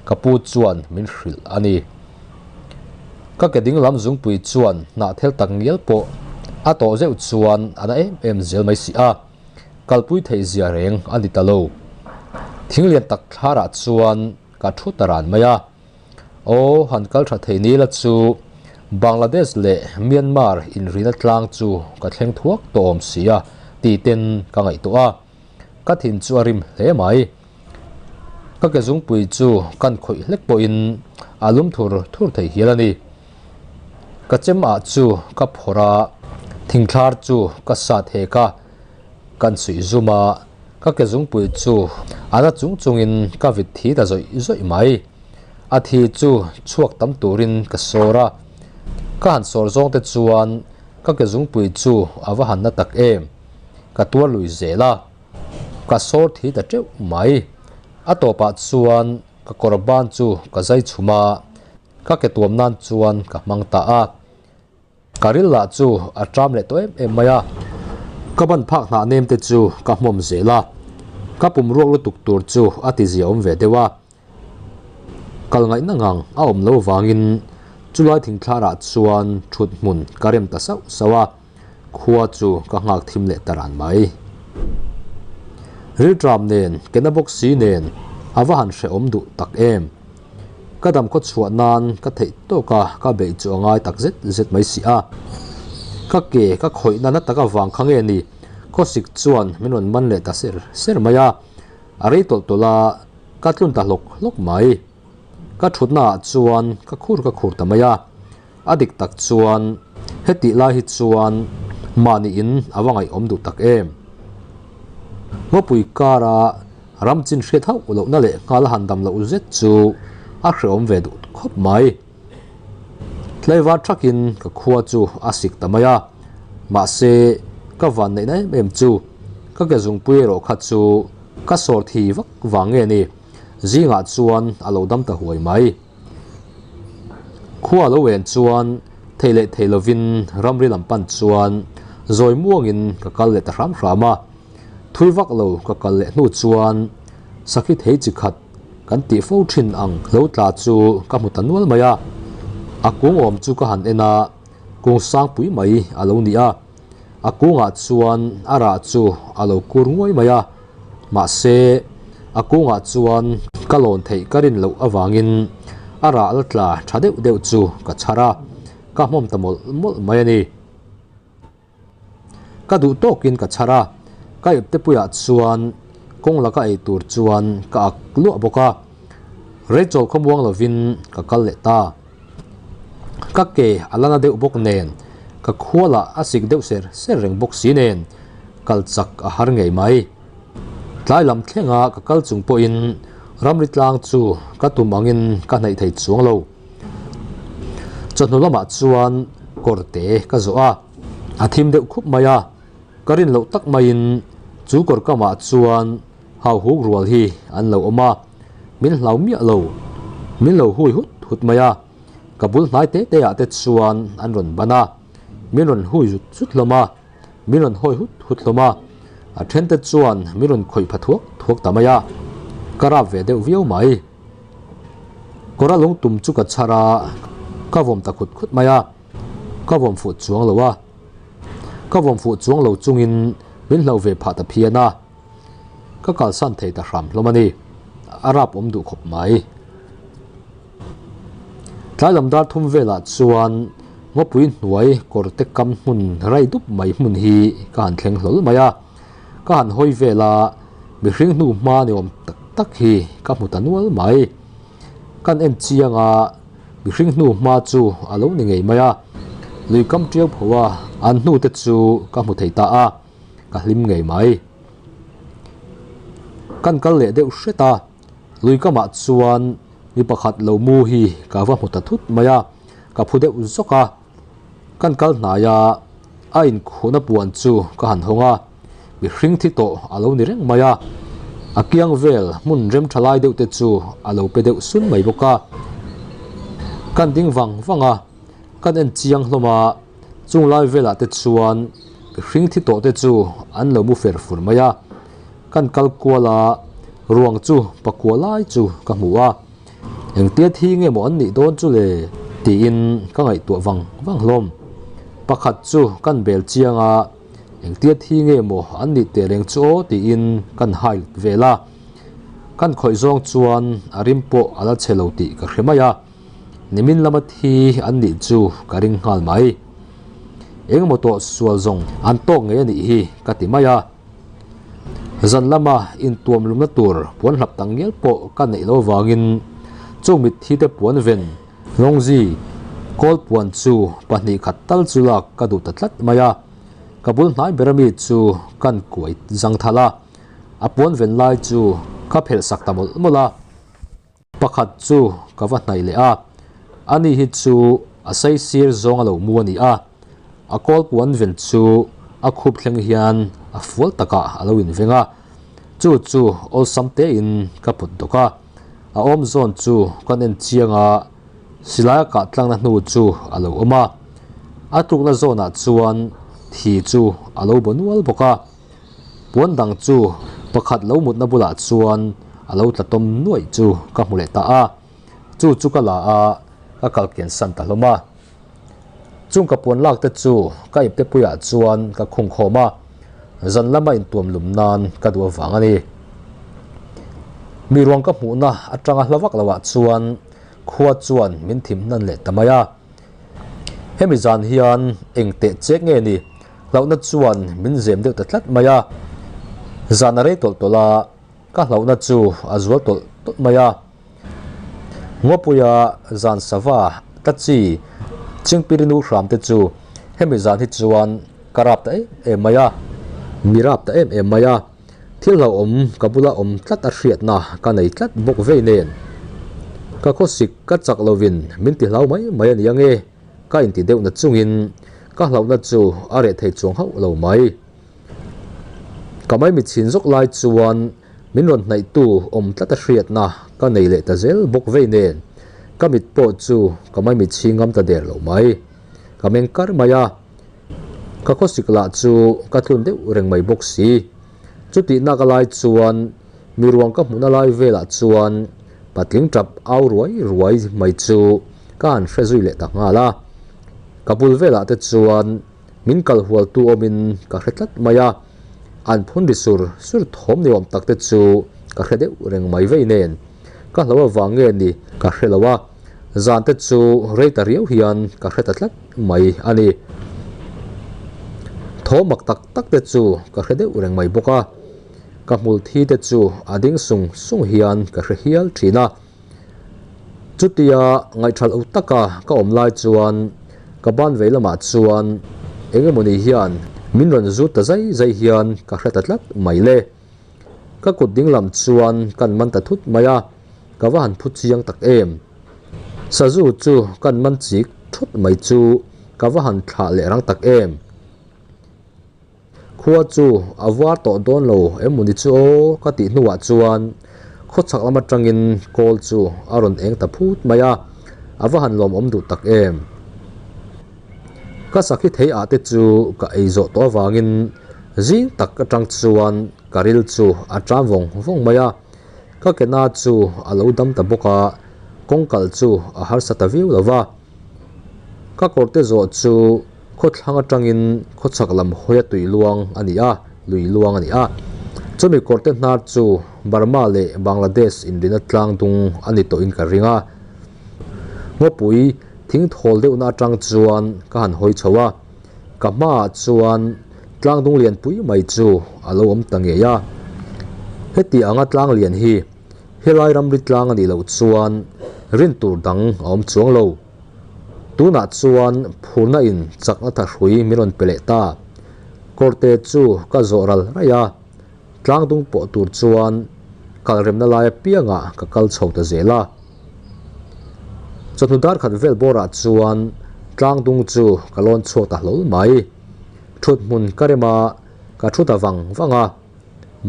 ka pu chuan min hrilh a ni. Ka ke ding lam zungpui chuan hnahthel tak ngial pawh a tawh zeuh chuan a na em em zel mai si a, kalpui theih zia reng a ni ta lo. Thing lian tak thlarah chuan ka thu ta ran mai a, Aw han kal tha thei ni la chu Bangladesh leh Myanmar inrina tlang chu ka thleng thuak tawh awm si a ti ten ka ngaihtuah a, ka thin chu a rim hle mai. Ka ke zungpui chu kan khawih hlek pawhin a lum thur thur thei hial a ni. Ka chem ah chu ka phawrh a, thingthlar chu ka sat hek a, kan suih zum a, ka ke zungpui chu a na chung chungin ka vit thi ta zawih zawih mai. A thi chu chhuak tam turin ka sawr a, ka han sawr zawng te chuan ka ke zungpui chu a va han na tak em, ka tuar lui zel a. Ka sawr thi ta teuh mai. A tawpah chuan ka kawr ban chu ka zai chhum a, ka ke tuam nan chuan ka hmang ta a. Ka ril lah chu a ṭam leh tawh em em mai a, ka ban phak hnah nem te chu ka hmawm zel a, ka pum ruak lutuk tur chu a ti zia awm ve deuh a. Kal ngaihna ngang a awm lo vangin chulai thingthlarah chuan thut hmun ka rem ta sauh sauh a. Khua chu ka nghak thim leh ta ran mai. Rilṭam nen, kena bawk si nen a va han hrehawm duh tak em. Ka dam khaw chhuah nan ka theih tawk a, ka beih chu a ngai tak zet zet mai si a. Ka ke ka khawih nana tak avang kha nge ni, khawsik chuan min rawn man leh ta ser ser mai a. A rei tawlh tawlh a, ka tlun ta hlawk hlawk mai. Ka thutna ah chuan ka khur ka khur ta mai a. A dik tak chuan hetih lai hi chuan mahni in a va ngaihawm duh tak em. Ngawpui kara ram chin hriat hauh lohna leh nghal a han dam loh zet chu a hrehawm ve duh khawp mai. Tlaivar thakin ka khua chu a sik ta mai a, mahse ka vanneihna em em chu ka ke zungpui erawh kha chu ka sawr thi vak vang nge ni, zingah chuan a lo dam ta huai mai. Khua lo en chuan thei leh thei lovin ramri lam pan chuan zawi muangin ka kal leh ta hram hram a. Thui vak lo ka kal leh hnu chuan sakhi thei chi khat kan tih fo thin ang lo tla chu ka hmu ta nual mai a. A kung awm chu ka han en a, kung sangpui mai a lo ni a. A kungah chuan a rah chu a lo kur nguai mai a, mahse a kungah chuan ka lawn theih ka rin loh avangin a rah la tla tha deuh deuh chu ka chhar a, ka hmawm ta mawlh mawlh mai a ni. Ka duh tawkin ka chhar a, ka ipte puiah chuan kawng laka ei tur chuan ka ak luah bawk a, Rachel khawmuang lovin ka kal leh ta. Ka ke a la na deuh bawk nen, ka khualah a sik deuh ser ser reng bawk si nen, kal chak a har ngei mai. Tlai lam thlenga ka kal chung pawhin ramri tlang chu ka tum angin ka hnaih thei chuang lo. Chawhnu lamah chuan kawrte ka zawh a, a thim deuh khup mai a, ka rin loh tak maiin chu kawr kamah chuan Hauhuk rual hi an lo awm a, min hlau miah lo, min lo hui hut hut mai a, ka bul hnai te te ah te chuan an rawn ban a, min rawn hui zut zut hlawm a, min rawn hawi hut hut hlawm a, a then te chuan min rawn khawih pha thuak thuak ta mai a, ka rap ve deuh viau mai. Kawra lung tum chu ka chhar a, ka vawm ta khut khut mai a, ka vawm fuh chuang lo a, ka vawm fuh chuang lo chungin min hlau ve phah ta phian a. Ka kalsan thei ta hram hlawm a ni. A rap awm duh khawp mai. Tlai lam dar thum velah chuan Ngawpui hnuai kawr te kam hmun rai dup mai hmun hi ka han thleng hlawl mai a, ka han hawi vel a, mihring hnu hma ni awm tak tak hi ka hmu ta nual mai. Kan en chiang a, mihring hnu hma chu a lo ni ngei mai a, lui kam tiau pho a, an hnu te chu ka hmu thei ta a, ka hlim ngei mai. Kan kal leh deuh hret a, lui kamah chuan mi pakhat lo mu hi ka va hmu ta thut mai a. Ka phu deuh zawk a, kan kal hnai a, a inkhuhna puan chu ka han hawng a, mihring thi tawh a lo ni reng mai a, a kiang vel hmun rem tha lai deuh te chu a lo pe deuh sun mai bawk a. Kan ding vang vang a, kan en chiang hlawm a, chung lai velah te chuan mihring thi tawh te chu an lo mu fer fur mai a, kan kal kual a, ruang chu pakua lai chu ka hmu a. Engtia thi nge maw an nih dawn chu le? tiin ka ngaihtuah vang vang hlawm. Pakhat chu kan bel chiang a, engtia thi nge maw an nih teh reng chu aw tiin kan hai lut vel a. Kan khawih zawng chuan a rim pawh a la chhe lo tih ka hre mai a, nimin lama thi an nih chu ka ring nghal mai. Engemaw tawh sual zawng an tawk ngei a nih hi ka ti mai a. Zan lama intuam lumna tur puan hlap tak ngial pawh ka neih loh avangin chung mitthi te puan ven Lawngzi kawl puan chu pahnih khat tal chu lak ka duh ta tlat mai a, ka bul hnai ber ami chu kan kuai zang thal a, a puan ven lai chu ka phelh sak ta mawlh mawlh a. Pakhat chu ka va hnaih leh a, ani hi chu a sei sir zawng a lo mu a ni a, a kawl puan ven chu a khup thleng hian a fual takah a lo inveng a, chu chu awlsam tein ka put dawk a, a awm zawn chu kan en chiang a, silai a kah tlangna hnu chu a lo awm a, a tlukna zawnah chuan thi chu a lo baw nual bawk a. Puan dang chu pakhat lo mutna bulah chuan a lo tla tawm nuaih chu ka hmu leh ta a, chu chu ka la a, ka kal kian san ta hlawm a. Chung ka puan lak te chu ka ipte puiah chuan ka khung khawm a, zan lama intuam lum nan ka duh avang a ni. Mi ruang ka hmuhna atanga hla vak loah chuan khua chuan min thim hnan leh ta mai a. Hemi zan hian eng teh chek nge ni? Hlauhna chuan min zem deuh ta tlat mai a, zan a rei tawlh tawlh a, ka hlauhna chu a zual tawlh tawlh mai a. Ngawpuia zan sava ta chi Chingpirinu hram te chu hemi zan hi chuan ka rap ta em em mai a, mi rap ta em em mai a, thil hlauhawm ka bula awm tlat a hriatna ka nei tlat bawk vei nen ka khawsik ka chak lovin min ti hlau mai mai a ni ange. Ka inti deuhna chungin ka hlauhna chu a reh thei chuang hauh lo mai. Ka maimichhin zawk lai chuan min rawn hnaihtu awm tlat a hriatna ka nei leh ta zel bawk vei nen ka mit pawh chu ka maimichhi ngam ta der lo mai. Ka meng kar mai a, ka khawsik lah chu ka tlun deuh reng mai bawk si. Chutihna ka lai chuan mi ruang ka hmuhna lai velah chuan patling tap au ruai ruai mai chu ka han hre zui leh ta nghal a. Ka bul velah te chuan min kal hualtu awmin ka hre tlat mai a, an phun ri sur sur thawm ni awm tak te chu ka hre deuh reng mai vei nen ka hlo avang nge ni ka hre lo a, zan te chu rei ta riau hian ka hre ta tlat mai a ni. Thawm mak tak tak te chu ka hre deuh reng mai bawk a. Ka hmul thi te chu a ding sung sung hian ka hre hial thin a. Chutia ngaihtha lo taka ka awm lai chuan ka ban vei lamah chuan eng emawni hian min rawn zut ta zai zai hian ka hre ta tlat mai le. Ka kut ding lam chuan kan man ta thut mai a, ka va han phu chiang tak em. Sazu chu kan man chik thut mai chu ka va han thlah leh rang tak em. Khua chu a var tawh dawn lo em mawni chu aw ka tih hnuah chuan khawchhak lam atangin kawl chu a rawn eng ta phut mai a, a va han lawmawm duh tak em. Ka sakhi thei ah te chu ka ei zawh tawh avangin zing tak atang chuan ka ril chu a ṭam vawng vawng mai a, ka ke na chu a lo dam ta bawk a, kawngkal chu a harsa ta viau lo va. Ka kawrte zawh chu khawthlang atangin khawchhak lam hawia tui luang a ni a, lui luang a ni a. Chumi kawrte hnar chu Burma leh Bangladesh inrina tlang dung a ni tawhin ka ring a. Ngawpui. Thing thawl deuhna atang chuan ka han hawi chho a, ka hmaah chuan tlang dung lian pui mai chu a lo awm ta ngei a. Heti anga tlang lian hi helai ramri tlang a nih loh chuan rin tur dang a awm chuang lo. Tunah chuan phurna in chakna thahrui min rawn pe leh ta. Kawrte chu ka zawh ral raih a. Tlang dung pawh tur chuan kal remna lai apiangah ka kal chho ta zel a. Chawhnu dar khat vel bawrah chuan tlang dung chu ka lawn chhuak ta hlawl mai. Thut hmun ka rem a, ka thu ta vang vang a.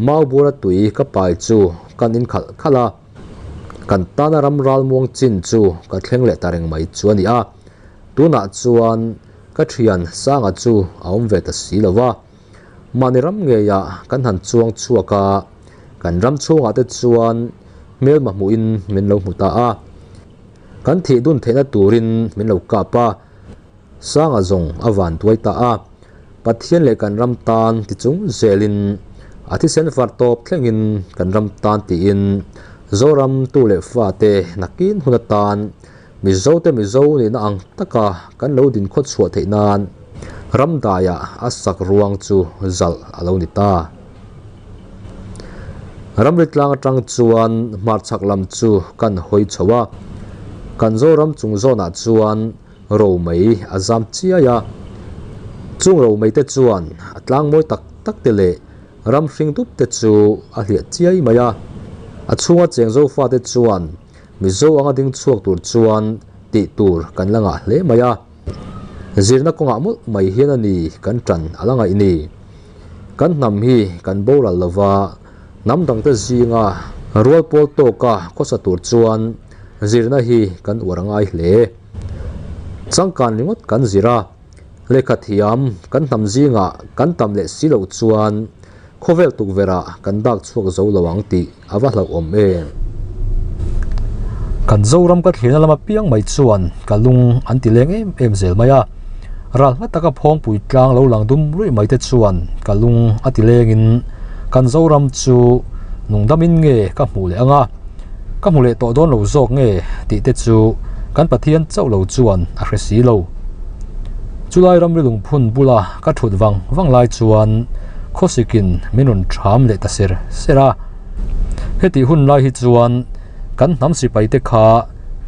Mau bura tui ka pai chu kan in khalh khalh a. Kan tana ram ralmuang chin chu ka thleng leh ta reng mai chu a ni a. Tunah chuan ka thian Sanga chu a awm ve ta si lo va. Mahni ram ngeiah kan han chuang chhuak a, kan ram chhungah te chuan hmelma hmuhin min lo hmu ta a. Kan thih dun theihna turin min lo kap a, Sanga zawng a van tuai ta a. Pathian leh kan ram tan ti chung zelin a thisen far tawp thlengin kan ram tan tiin Zoram tu leh fate nakin hun atan Mizote Mizo nihna ang taka kan lo din khawt chhuah theih nan ramdaiah a sak ruang chu zalh a lo ni ta. Ramri tlang atang chuan hmarchhak lam chu kan hawi chho a, kan Zoram chung zawnah chuan romei a zam chiai a. Chung romei te chuan a tlang mawi tak tak te leh ram hring dup te chu a hliah chiai mai a. A chhunga cheng Zofate chuan Mizo anga ding chhuak tur chuan tih tur kan la ngah hle mai a, zirna kawngah mawlh mai hian a ni kan tan a la ngaih ni. Kan hnam hi kan boral lova, hnam dangte zinga rual pawl tawka khawsa tur chuan zirna hi kan uar a ngai hle. Changkan ringawt kan zir a, lehkha thiam kan hnam zingah kan tam leh si loh chuan Khawvel tukverhah kan dak chhuak zo lo ang tih a va hlauhawm em? Kan Zoram ka thlirna lama piang mai chuan ka lung an ti leng em em zel mai a. Ral hma taka phawngpui tlang lo lang dum ruih mai te chuan ka lung a ti lengin kan Zoram chu nungdamin nge ka hmuh leh ang a, ka hmu leh tawh dawn lo zawk nge tih te chu kan Pathian chauh lo chuan a hre si lo. Chulai ramri lungphun bula ka thut vang vang lai chuan khawsikin min rawn ṭham leh ta ser ser a. Hetih hun lai hi chuan kan hnam sipai te kha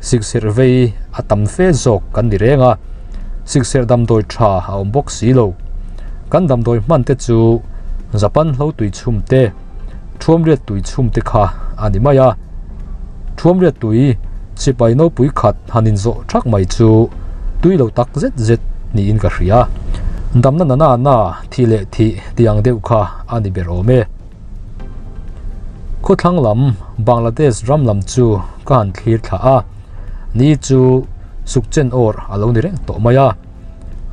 sikserh vei a tam fe zawk kan ni reng a, sikserh damdawi ṭha a awm bawk si lo. Kan damdawi hman te chu Japan hlo tui chhum te, Thuamriat tui chhum te kha a ni mai a. Thuamriat tui sipai nopui khat han inzawh thak mai chu tui lo tak zet zet niin ka hria. Damna na na na thih leh thih tih ang deuh kha a ni ber awm e. Khawthlang lam Bangladesh ram lam chu ka han thlir thla a, ni chu sukchen awr a lo ni reng tawh mai a.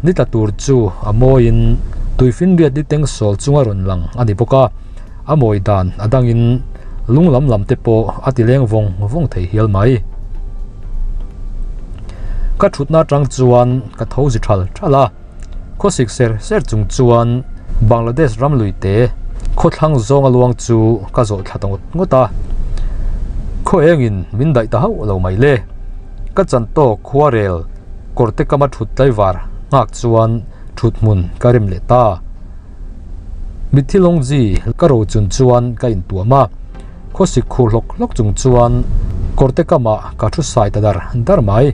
Ni tla tur chu a mawiin tuifinriat ni teng sawl chunga rawn lang a ni bawk a, a mawi dan a dangin lung lam lam te pawh a ti leng vawng vawng thei hial mai. Ka thutna atang chuan ka tho zi thal thal a, khawsik ser ser chung chuan Bangladesh ram lui te khawthlang zawnga luang chu ka zawh thla ta ngawt ngawt a, khaw engin min daih ta hauh lo mai le, ka chan tawk khuarel. Kawrte kama thut tlaivar nghak chuan thut hmun ka rem leh ta. Mitthi lawngji ka ro chun chuan ka intuam a, khawsik khur hlawk hlawk chung chuan kawrte kamah ka thu sai ta dar dar mai.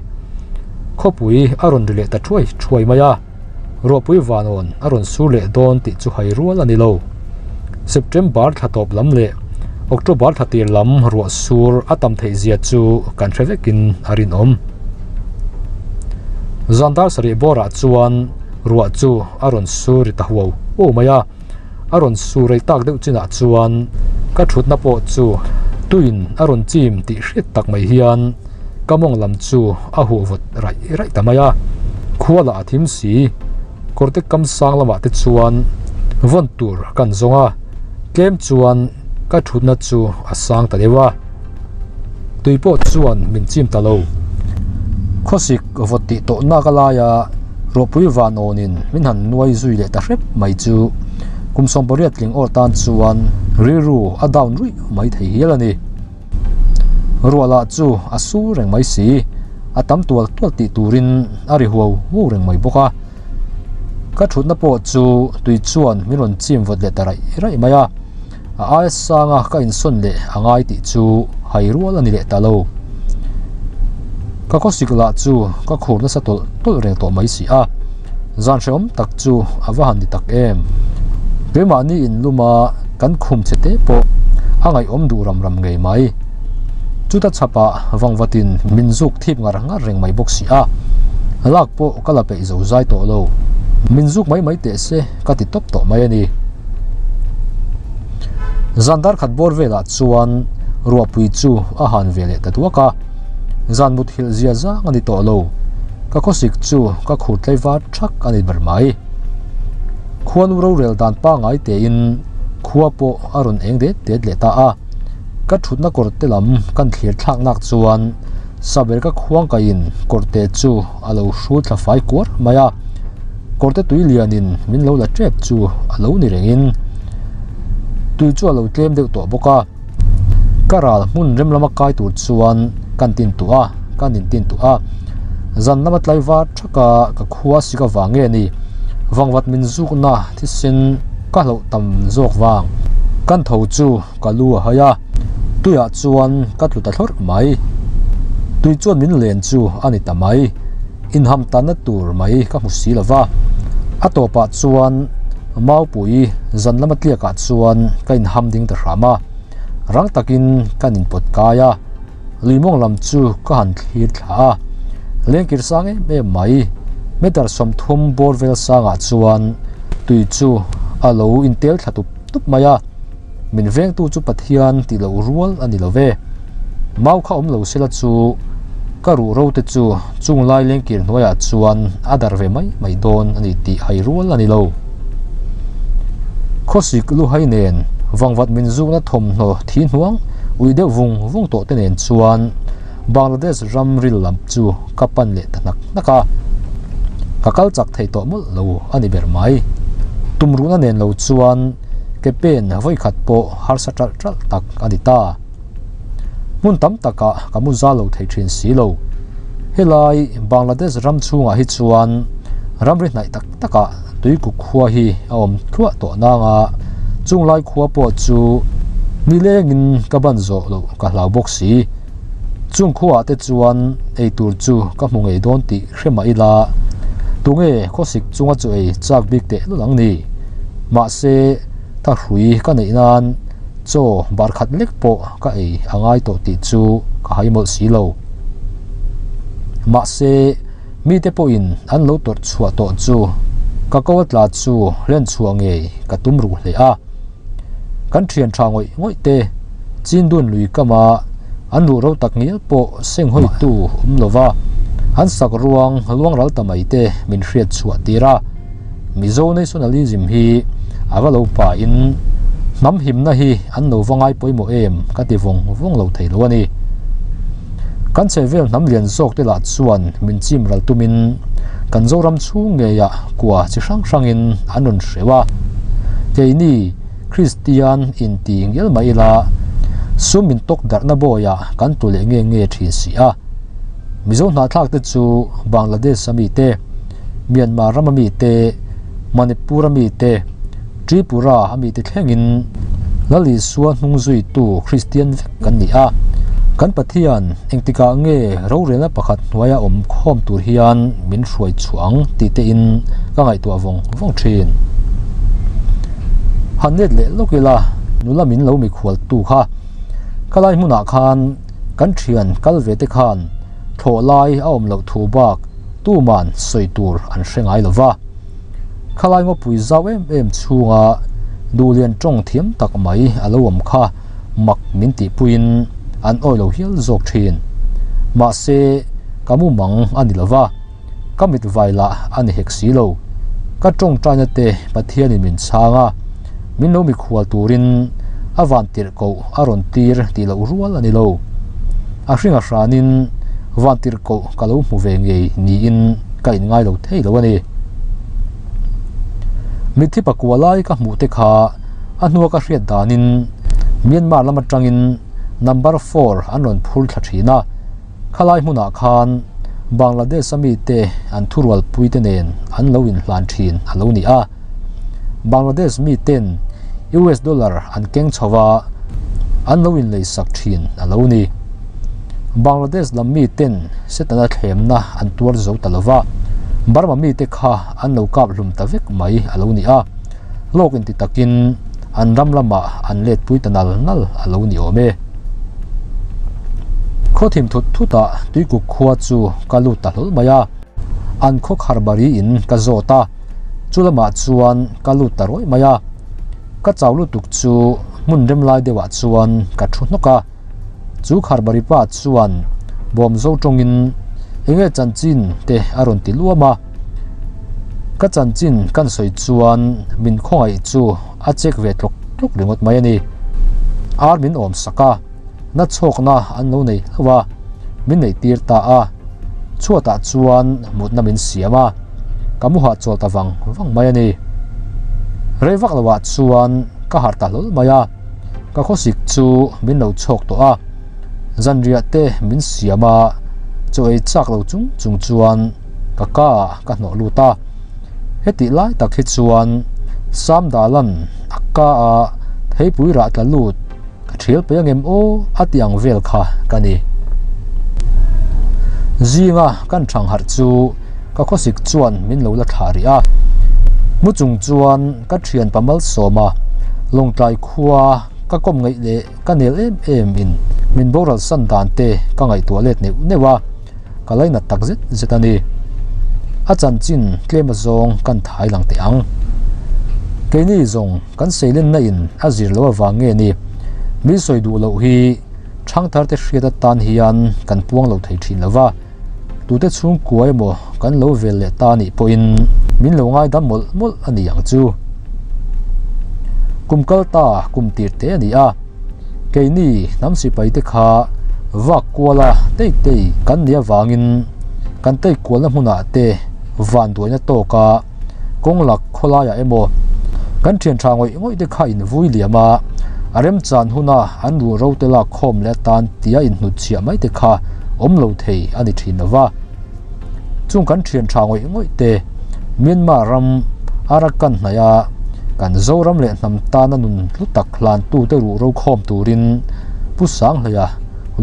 Khawpui a rawn ri leh ta thuai thuai mai a, ruahpui vanawn a rawn sur leh dawn tih chu hai rual a ni lo. September thla tawp lam leh October thla tir lam ruah sur a tam theih zia chu kan hre vekin a rinawm. Zan dar sarih bawrah chuan ruah chu a rawn sur ri ta huau huau mai a, a rawn sur rei tak deuh chinah chuan ka thutna pawh chu tuin a rawn chim tih hriat tak mai hian ka mawng lam chu a huh vawt raih raih ta mai a, khua lah a thim si. Kawrte kam sang lamah te chuan vawn tur kan zawng a, tlem chuan ka thutna chu a sang ta deuh a, tui pawh chuan min chim ta lo. Khawsik vawt tih tawh nak a laia ruahpui van awnin min han nuai zui leh ta hrep mai chu kum 18 tling awr tan chuan rilru a down ruih mai thei hial a ni. Ruah lah chu a sur reng mai si. A tam tual tual tih turin a ri huau huau reng mai bawk a. Ka thutna pawh chu tui chuan min rawn chim vawt leh ta raih raih mai a. A aia sanga ka insawn leh a ngai tih chu hai rual a ni leh ta lo. Ka khawsik lah chu ka khur nasa tawlh tawlh reng tawh mai si a. Zan hrehawm tak chu a va han ni tak em. Keimahni inluma kan khum chhe te pawh a ngaihawm duh ram ram ngei mai. Chuta chhapah vangvatin min zuk thip ngar ngar reng mai bawk si a. Lak pawh ka la peih zo zai tawh lo. Min zuk mai mai teh se ka ti tawp tawh mai a ni. Zan dar khat bawr velah chuan ruahpui chu a han ve leh ta duak a, zan mut hilh zia zang a ni tawh lo. Ka khawsik chu ka khur tlai var thak a ni ber mai. Khuanu rorel dan pangngai tein khua pawh a rawn eng det det leh ta a, ka thutna kawr te lam kan thlir thlak nak chuan saber ka khuang kaiin kawr te chu a lo hrul thla fai kuar mai a, kawrte tui lianin min lo la tep chu a lo ni rengin tui chu a lo tlem deuh tawh bawk a, ka ral hmun rem lama kai tur chuan kan tin tuah a, kan intin tuah a, zan lama tlaivar thaka ka khua sik avang nge ni, vangvat min zukna thisen ka hlauh tam zawk vang kan tho chu. Ka lu a hai a, tuiah chuan ka tlu ta thlawrh mai. Tui chuan min len chu a ni ta mai. Inham tanna tur mai ka hmu si lo va. A tawpah chuan Maupui zan lama tliakah chuan ka inham ding ta hram a. Rang takin kan inpawt kai a, luimawng lam chu ka han thlir thla a. Lengkir sang em em mai, meter 30 bawr vel sangah chuan tui chu a lo intel thla tup tup mai a. Min vengtu chu Pathian tih loh rual a ni lo ve. Mau kha awm lo sela chu ka ruh ro te chu chung lai lengkir hnuaiah chuan a darh ve mai mai dawn a ni tih hai rual a ni lo. Khawsik luhai nen vangvat min zukna thawmhnaw thi hnuang ui deuh vung vung tawh te nen chuan Bangladesh ram ril lam chu ka pan leh ta hnak hnak a. Ka kal chak thei tawh mawlh lo a ni ber mai. Tumruhna nen lo chuan Ke pen vawi khat pawh harsa ṭalh ṭalh tak a ni ta. Hmun tam takah ka mu za lo thei ṭhin si lo. Helai Bangladesh ram chhungah hi chuan ramri hnaih tak takah tuikuk khua hi a awm thluah tawh nang a, chung lai khua pawh chu nilengin ka ban zawh loh ka hlau bawk si. Chung khuaah te chuan eitur chu ka hmu ngei dawn tih hre mah ila, tunge khawsik chunga chu ei chak bik teh lul ang ni? Mahse, thahrui ka neih nan chaw bar khat lek pawh ka ei a ngai tawh tih chu ka hai mawlh si lo. Mahse, mite pawhin an lo tawrh chhuah tawh chu ka ko a tla chu hlen chhuah ngei ka tum ruh hle a. Kan thian tha ngawih ngawih te, Chindun lui kama an ruh ro tak ngial pawh senghawitu awm lova an sak ruang luang ral ta mai te min hriat chhuah tir a. Mizo nationalism hi a va lo pa in hnam himna hi an lo va ngai pawimawh em ka ti vawng vawng lo thei lo a ni. Kan chhehvel hnam lian zawk te lah chuan min chim ral tumin kan Zoram chhung ngeiah kua chi hrang hrangin an rawn hreuh a. Keini Kristian inti ngial mai ila sum min tawk darhna bawiah kan tlu leh nge nge thin si a. Mizo hnahthlak te chu Bangladesh a mite, Myanmar rama mite, Manipur a mite, Tripura a mite thlengin Lal Isua hnung zuitu Kristian vek kan ni a. Kan Pathian engtikah nge rorelna pakhat hnuaia awm khawm tur hian min hruai chhuah ang tih tein ka ngaihtuah vawng vawng thin. Han let leh lawk ila nula min lo mikhualtu kha ka lai hmunah khan kan thian kal ve te khan thlawh lai a awm loh thu bak tuman sawi tur an hre ngai lo va. Khalai ngawpui zau em em chhunga duhlian tawng thiam tak mai a lo awm kha mak min tihpuiin an awi lo hial zawk thin. Mahse, ka mumang a ni lo va, ka mit vai lah a ni hek si lo. Ka tawngtaina te Pathianin min chhang a, min lo mikhual turin a van tirh koh a rawn tir tih loh rual a ni lo. A hringa hranin van tirh koh ka lo hmu ve ngei niin ka inngai lo thei lo a ni. Mitthi pakua lai ka hmuh te kha a hnua ka hriat danin Myanmar lam atangin number four an rawn phur thla thin a, khalai hmunah khan. Bangladesh-a mite an thurualpuite nen an lo inhlan thin a lo ni a. Bangladesh miten US dollar an keng chho va, an lo inleisak thin a lo ni. Bangladesh lam miten Setana thlemna an tuar zo ta lo va, Burma mite kha an lo kap hlum ta vek mai a lo ni a. Hlawk inti takin an ram lamah an letpui ta nal nal a lo ni awm e. Khaw thim thut thutah Tuikuk khua chu ka lut ta hlawl mai a, an khaw kharbari in ka zawt a, chu lamah chuan ka lut ta rawih mai a. Ka chau lutuk chu hmun rem lai deuhah chuan ka thu hnawk a. Chu kharbari pa chuan bawm zo tawngin enge chanchin te a rawn ti luam a. Ka chanchin kan sawi chuan min khawngaih chu a check ve tlawk tlawk ringawt mai a ni. Ar min awm sak a, na chhawkna an lo nei hlauh a, min neih tir ta a. Chhuatah chuan mutna min siam a, ka mu hahchawl ta vang vang mai a ni. Rei vak lohah chuan ka harh ta hlawl mai a. Ka khawsik chu min lo chhawk tawh a, zanriah te min siam a, chaw ei chak lo chung chung chuan ka ka ah ka hnawh lut a. Hetih lai tak hi chuan Samdalan a ka a theipui rah tla lut ka thial pei angem aw a tih ang vel kha ka ni. Zinga kan thang harh chu ka khawsik chuan min lo la thlah rih a, mu chung chuan ka thian pa malsawma Lawngtlai khua ka kawm ngaih leh ka nel em em in min boral san dan te ka ngaihtuah let neuh neuh a, ka lainat tak zet zet a ni. A chanchin tlem azawng kan thai lang teh ang. Keini zawng kan seilenna in a zir loh avang nge ni, min sawi duh loh hi thangthar te hriat atan hian kan puang lo thei thin lo va. Tute chhungkua emaw kan lo vel leh ta anih pawhin min lo ngaidam mawlh mawlh a ni ang chu. Kum kal ta kum tir te a ni a, keini hnam sipai te kha vak kuala tei tei kan nih avangin kan tei kualna hmunah te vanduaina tawka kawng lak khawlaiah emaw kan thian tha ngawih ngawih te kha invui liam a, a remchan huna an ruh ro te lak khawm leh atan tia inhnutchhiah mai te kha awm lo thei a ni thin lo va. Chung kan thian tha ngawih ngawih te Myanmar ram Arakan hnaih a kan Zoram leh hnam tana nun hlu tak hlantu te ruh ro khawm turin Pu Sanghleia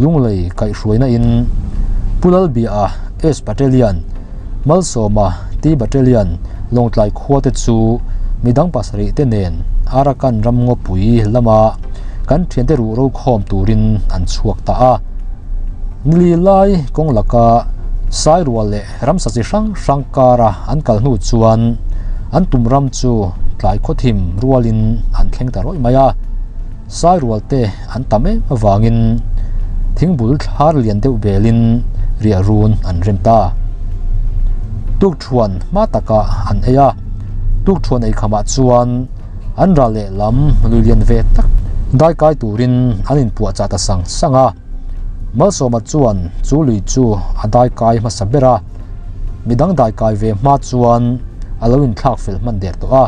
Lunglei kaihhruaina in Pu Lalbiaha S Battalion Malsawma T Battalion Lawngtlai khua te chu midang pasarih te nen Arakan ram ngawpui lama kan thiante ruh ro khawm turin an chhuak ta a. Nili lai kawng laka Sairual leh ramsa chi hrang hrang kara an kal hnu chuan an tum ram chu tlai khawthim rualin an thleng ta rawih mai a. Sairual te an tam em avangin thingbul thlar lian deuh belin riah run an rem ta. Tukthuan hma takah an ei a, tukthuan eikhamah chuan an ral lehlam lui lian ve tak daikai turin an inpuahchah ta sang sang a. Malsawma chuan chu lui chu a daikai hmasa ber a, midang daikai ve hma chuan a lo inthlak fel hman der tawh a.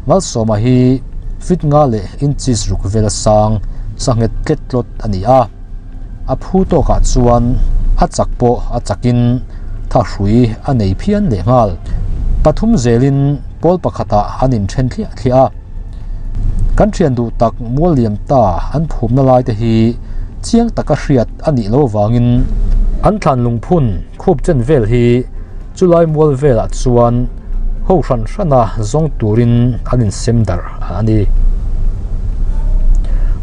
Malsawma hi fit nga leh inches ruk vel a sang sanghet tlet tlawt a ni a, a phu tawkah chuan a chak pawh a chakin thahrui a nei phian lehnghal. Pathum zelin pawl pakhatah an inthen thliah thliah a, kan thian duh tak mual liam ta an phumna lai te hi chiang taka hriat a nih loh avangin an thlan lungphun khup chen vel hi Chulai mual velah chuan ho hran hrana zawng turin an insem darh a ni.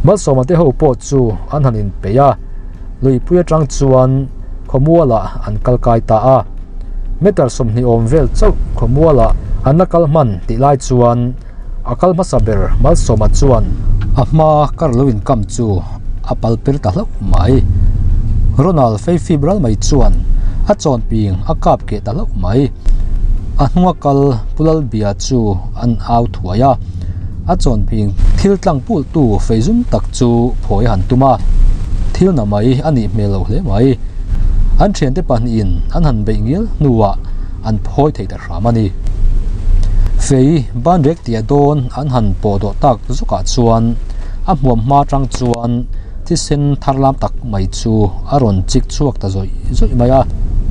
Malsawma te ho pawh chu an han inpeih a, luipui atang chuan khawmualah an kal kai ta a. Meter 20 awm vel chauh khawmualah an la kal hman tih lai chuan A kal hmasa ber Malsawma chuan a hma kar lo inkam chu a pal per ta hlauh mai. Ronald feifip ral mai chuan a chawn ping a kap keh ta hlauh mai. A hnunga kal Pu Lalbia chu an au thuai a, a chawn ping thil tlang pultu fei zum tak chu phawi a han tum a, thil na mai a nih hmel lo hle mai. An thiante pahnihin an han beih ngial hnuah an phawi thei ta hram a ni. Fei banrek tia dawn an han pawh dawh tak zawkah chuan a hmuam hma tang chuan thisen thar lam tak mai chu a rawn chik chhuak ta zawih zawih mai a.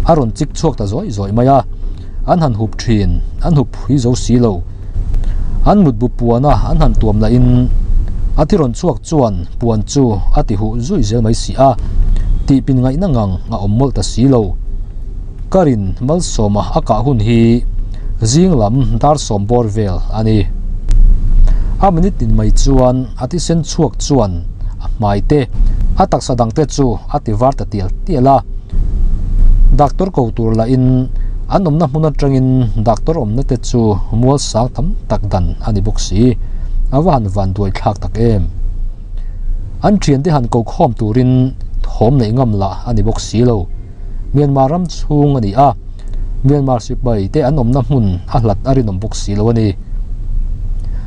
A rawn chik chhuak ta zawih zawih mai a, an han hup thin, an hup phui zo si lo. An mutbu puana an han tuam lahin a thi rawn chhuak chuan puan chu a ti huh zui zel mai si a, tihpin ngaihna ngang a awm mawlh ta si lo. Karin Malsawma a kah hun hi zing lam dar sawm bawr vel a ni. A minute tin mai chuan a thisen chhuak chuan a hmai te, a taksa dang te chu a ti var ta tial tial a. Doctor ko tur lahin an awmna hmun atangin doctor awmna te chu mual sang tam tak dan a ni bawk si. A va han van duai thlak tak em. An thiante han ko khawm turin thawm neih ngam lah a ni bawk si lo. Myanmar ram chhung a ni a, Myanmar sipai te an awmna hmun a hlat a rinawm bawk si lo a ni.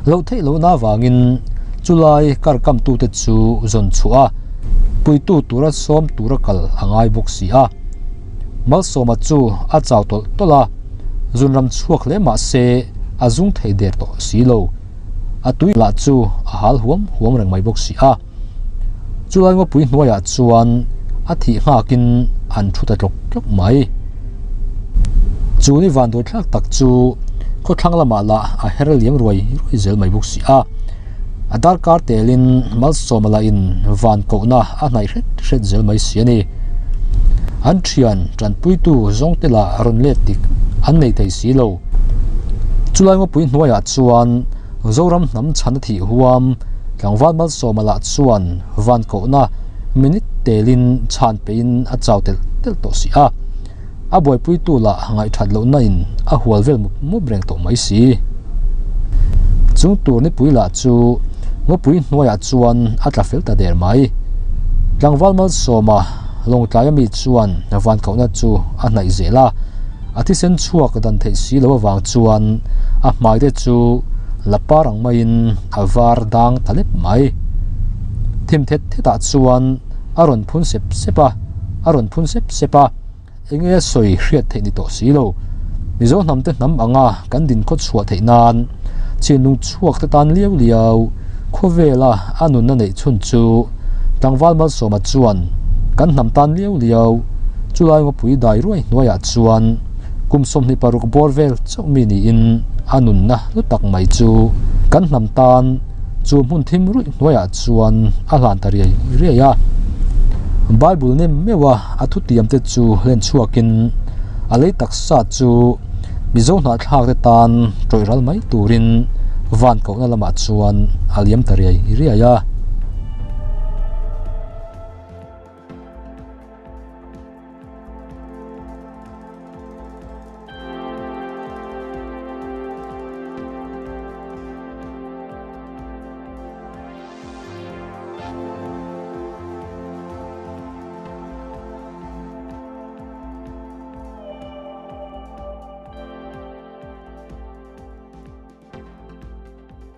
Loh theih lohna avangin chulai kar kamtute chu zawn chhuah a, puitu tura sawm tura kal a ngai bawk si a. Malsawma chu a chau tawlh tawlh a, zunram chhuak hle mah se a zung thei der tawh si lo. A tui lah chu a hal huam huam reng mai bawk si a. Chulai ngawpui hnuaiah chuan a thih nghakin an thu ta tlawk tlawk mai. Chu ni vanduai thlak tak chu khawthlang lamah lah a her liam ruai ruai zel mai bawk si a. A darkar telin Malsawma lahin van kohna a hnaih hret hret zel mai si a ni. An thian tanpuitu zawngte lah rawn let dik an nei thei si lo. Chulai ngawpui hnuaiah chuan Zoram hnam chhan a thih huam tlangval Malsawma lah chuan van kohna minute telin chhan peihin a chau telh telh tawh si a. A buaipuitu lah ngaihthat lohna in a hual vel mup mup reng tawh mai si. Chung tur nipui lah chu ngawpui hnuaiah chuan a tla fel ta der mai. Tlangval Malsawma Lawngtlai ami chuan van kohna chu a hnaih zel a, a thisen chhuak dan theih si lo avang chuan a hmai te chu la par ang maiin a var dang ta lep mai. Thim thet thetah chuan a rawn phun sep sep a. a rawn phun sep sep a, enge a sawi hriat theih ni tawh si lo. Mizo hnamte hnam anga kan dinkhaw chhuah theih nan chinlung chhuak te tan liau liau khawvela a nunna neih chhun chu tlangval Malsawma chuan kan hnam tan liau liau chulai ngawpui dai ruai hnuaiah chuan kum 26 bawr vel chauh mi niin a nunna hlu tak mai chu kan hnam tan Chu hmun thim ruih hnuaiah chuan a hlan ta riai riai a. Bible nem meuha a thutiamte chu hlen chhuakin a lei taksa chu Mizo hnahthlakte tan tawih ral mai turin van kohna lamah chuan a liam ta riai riai a.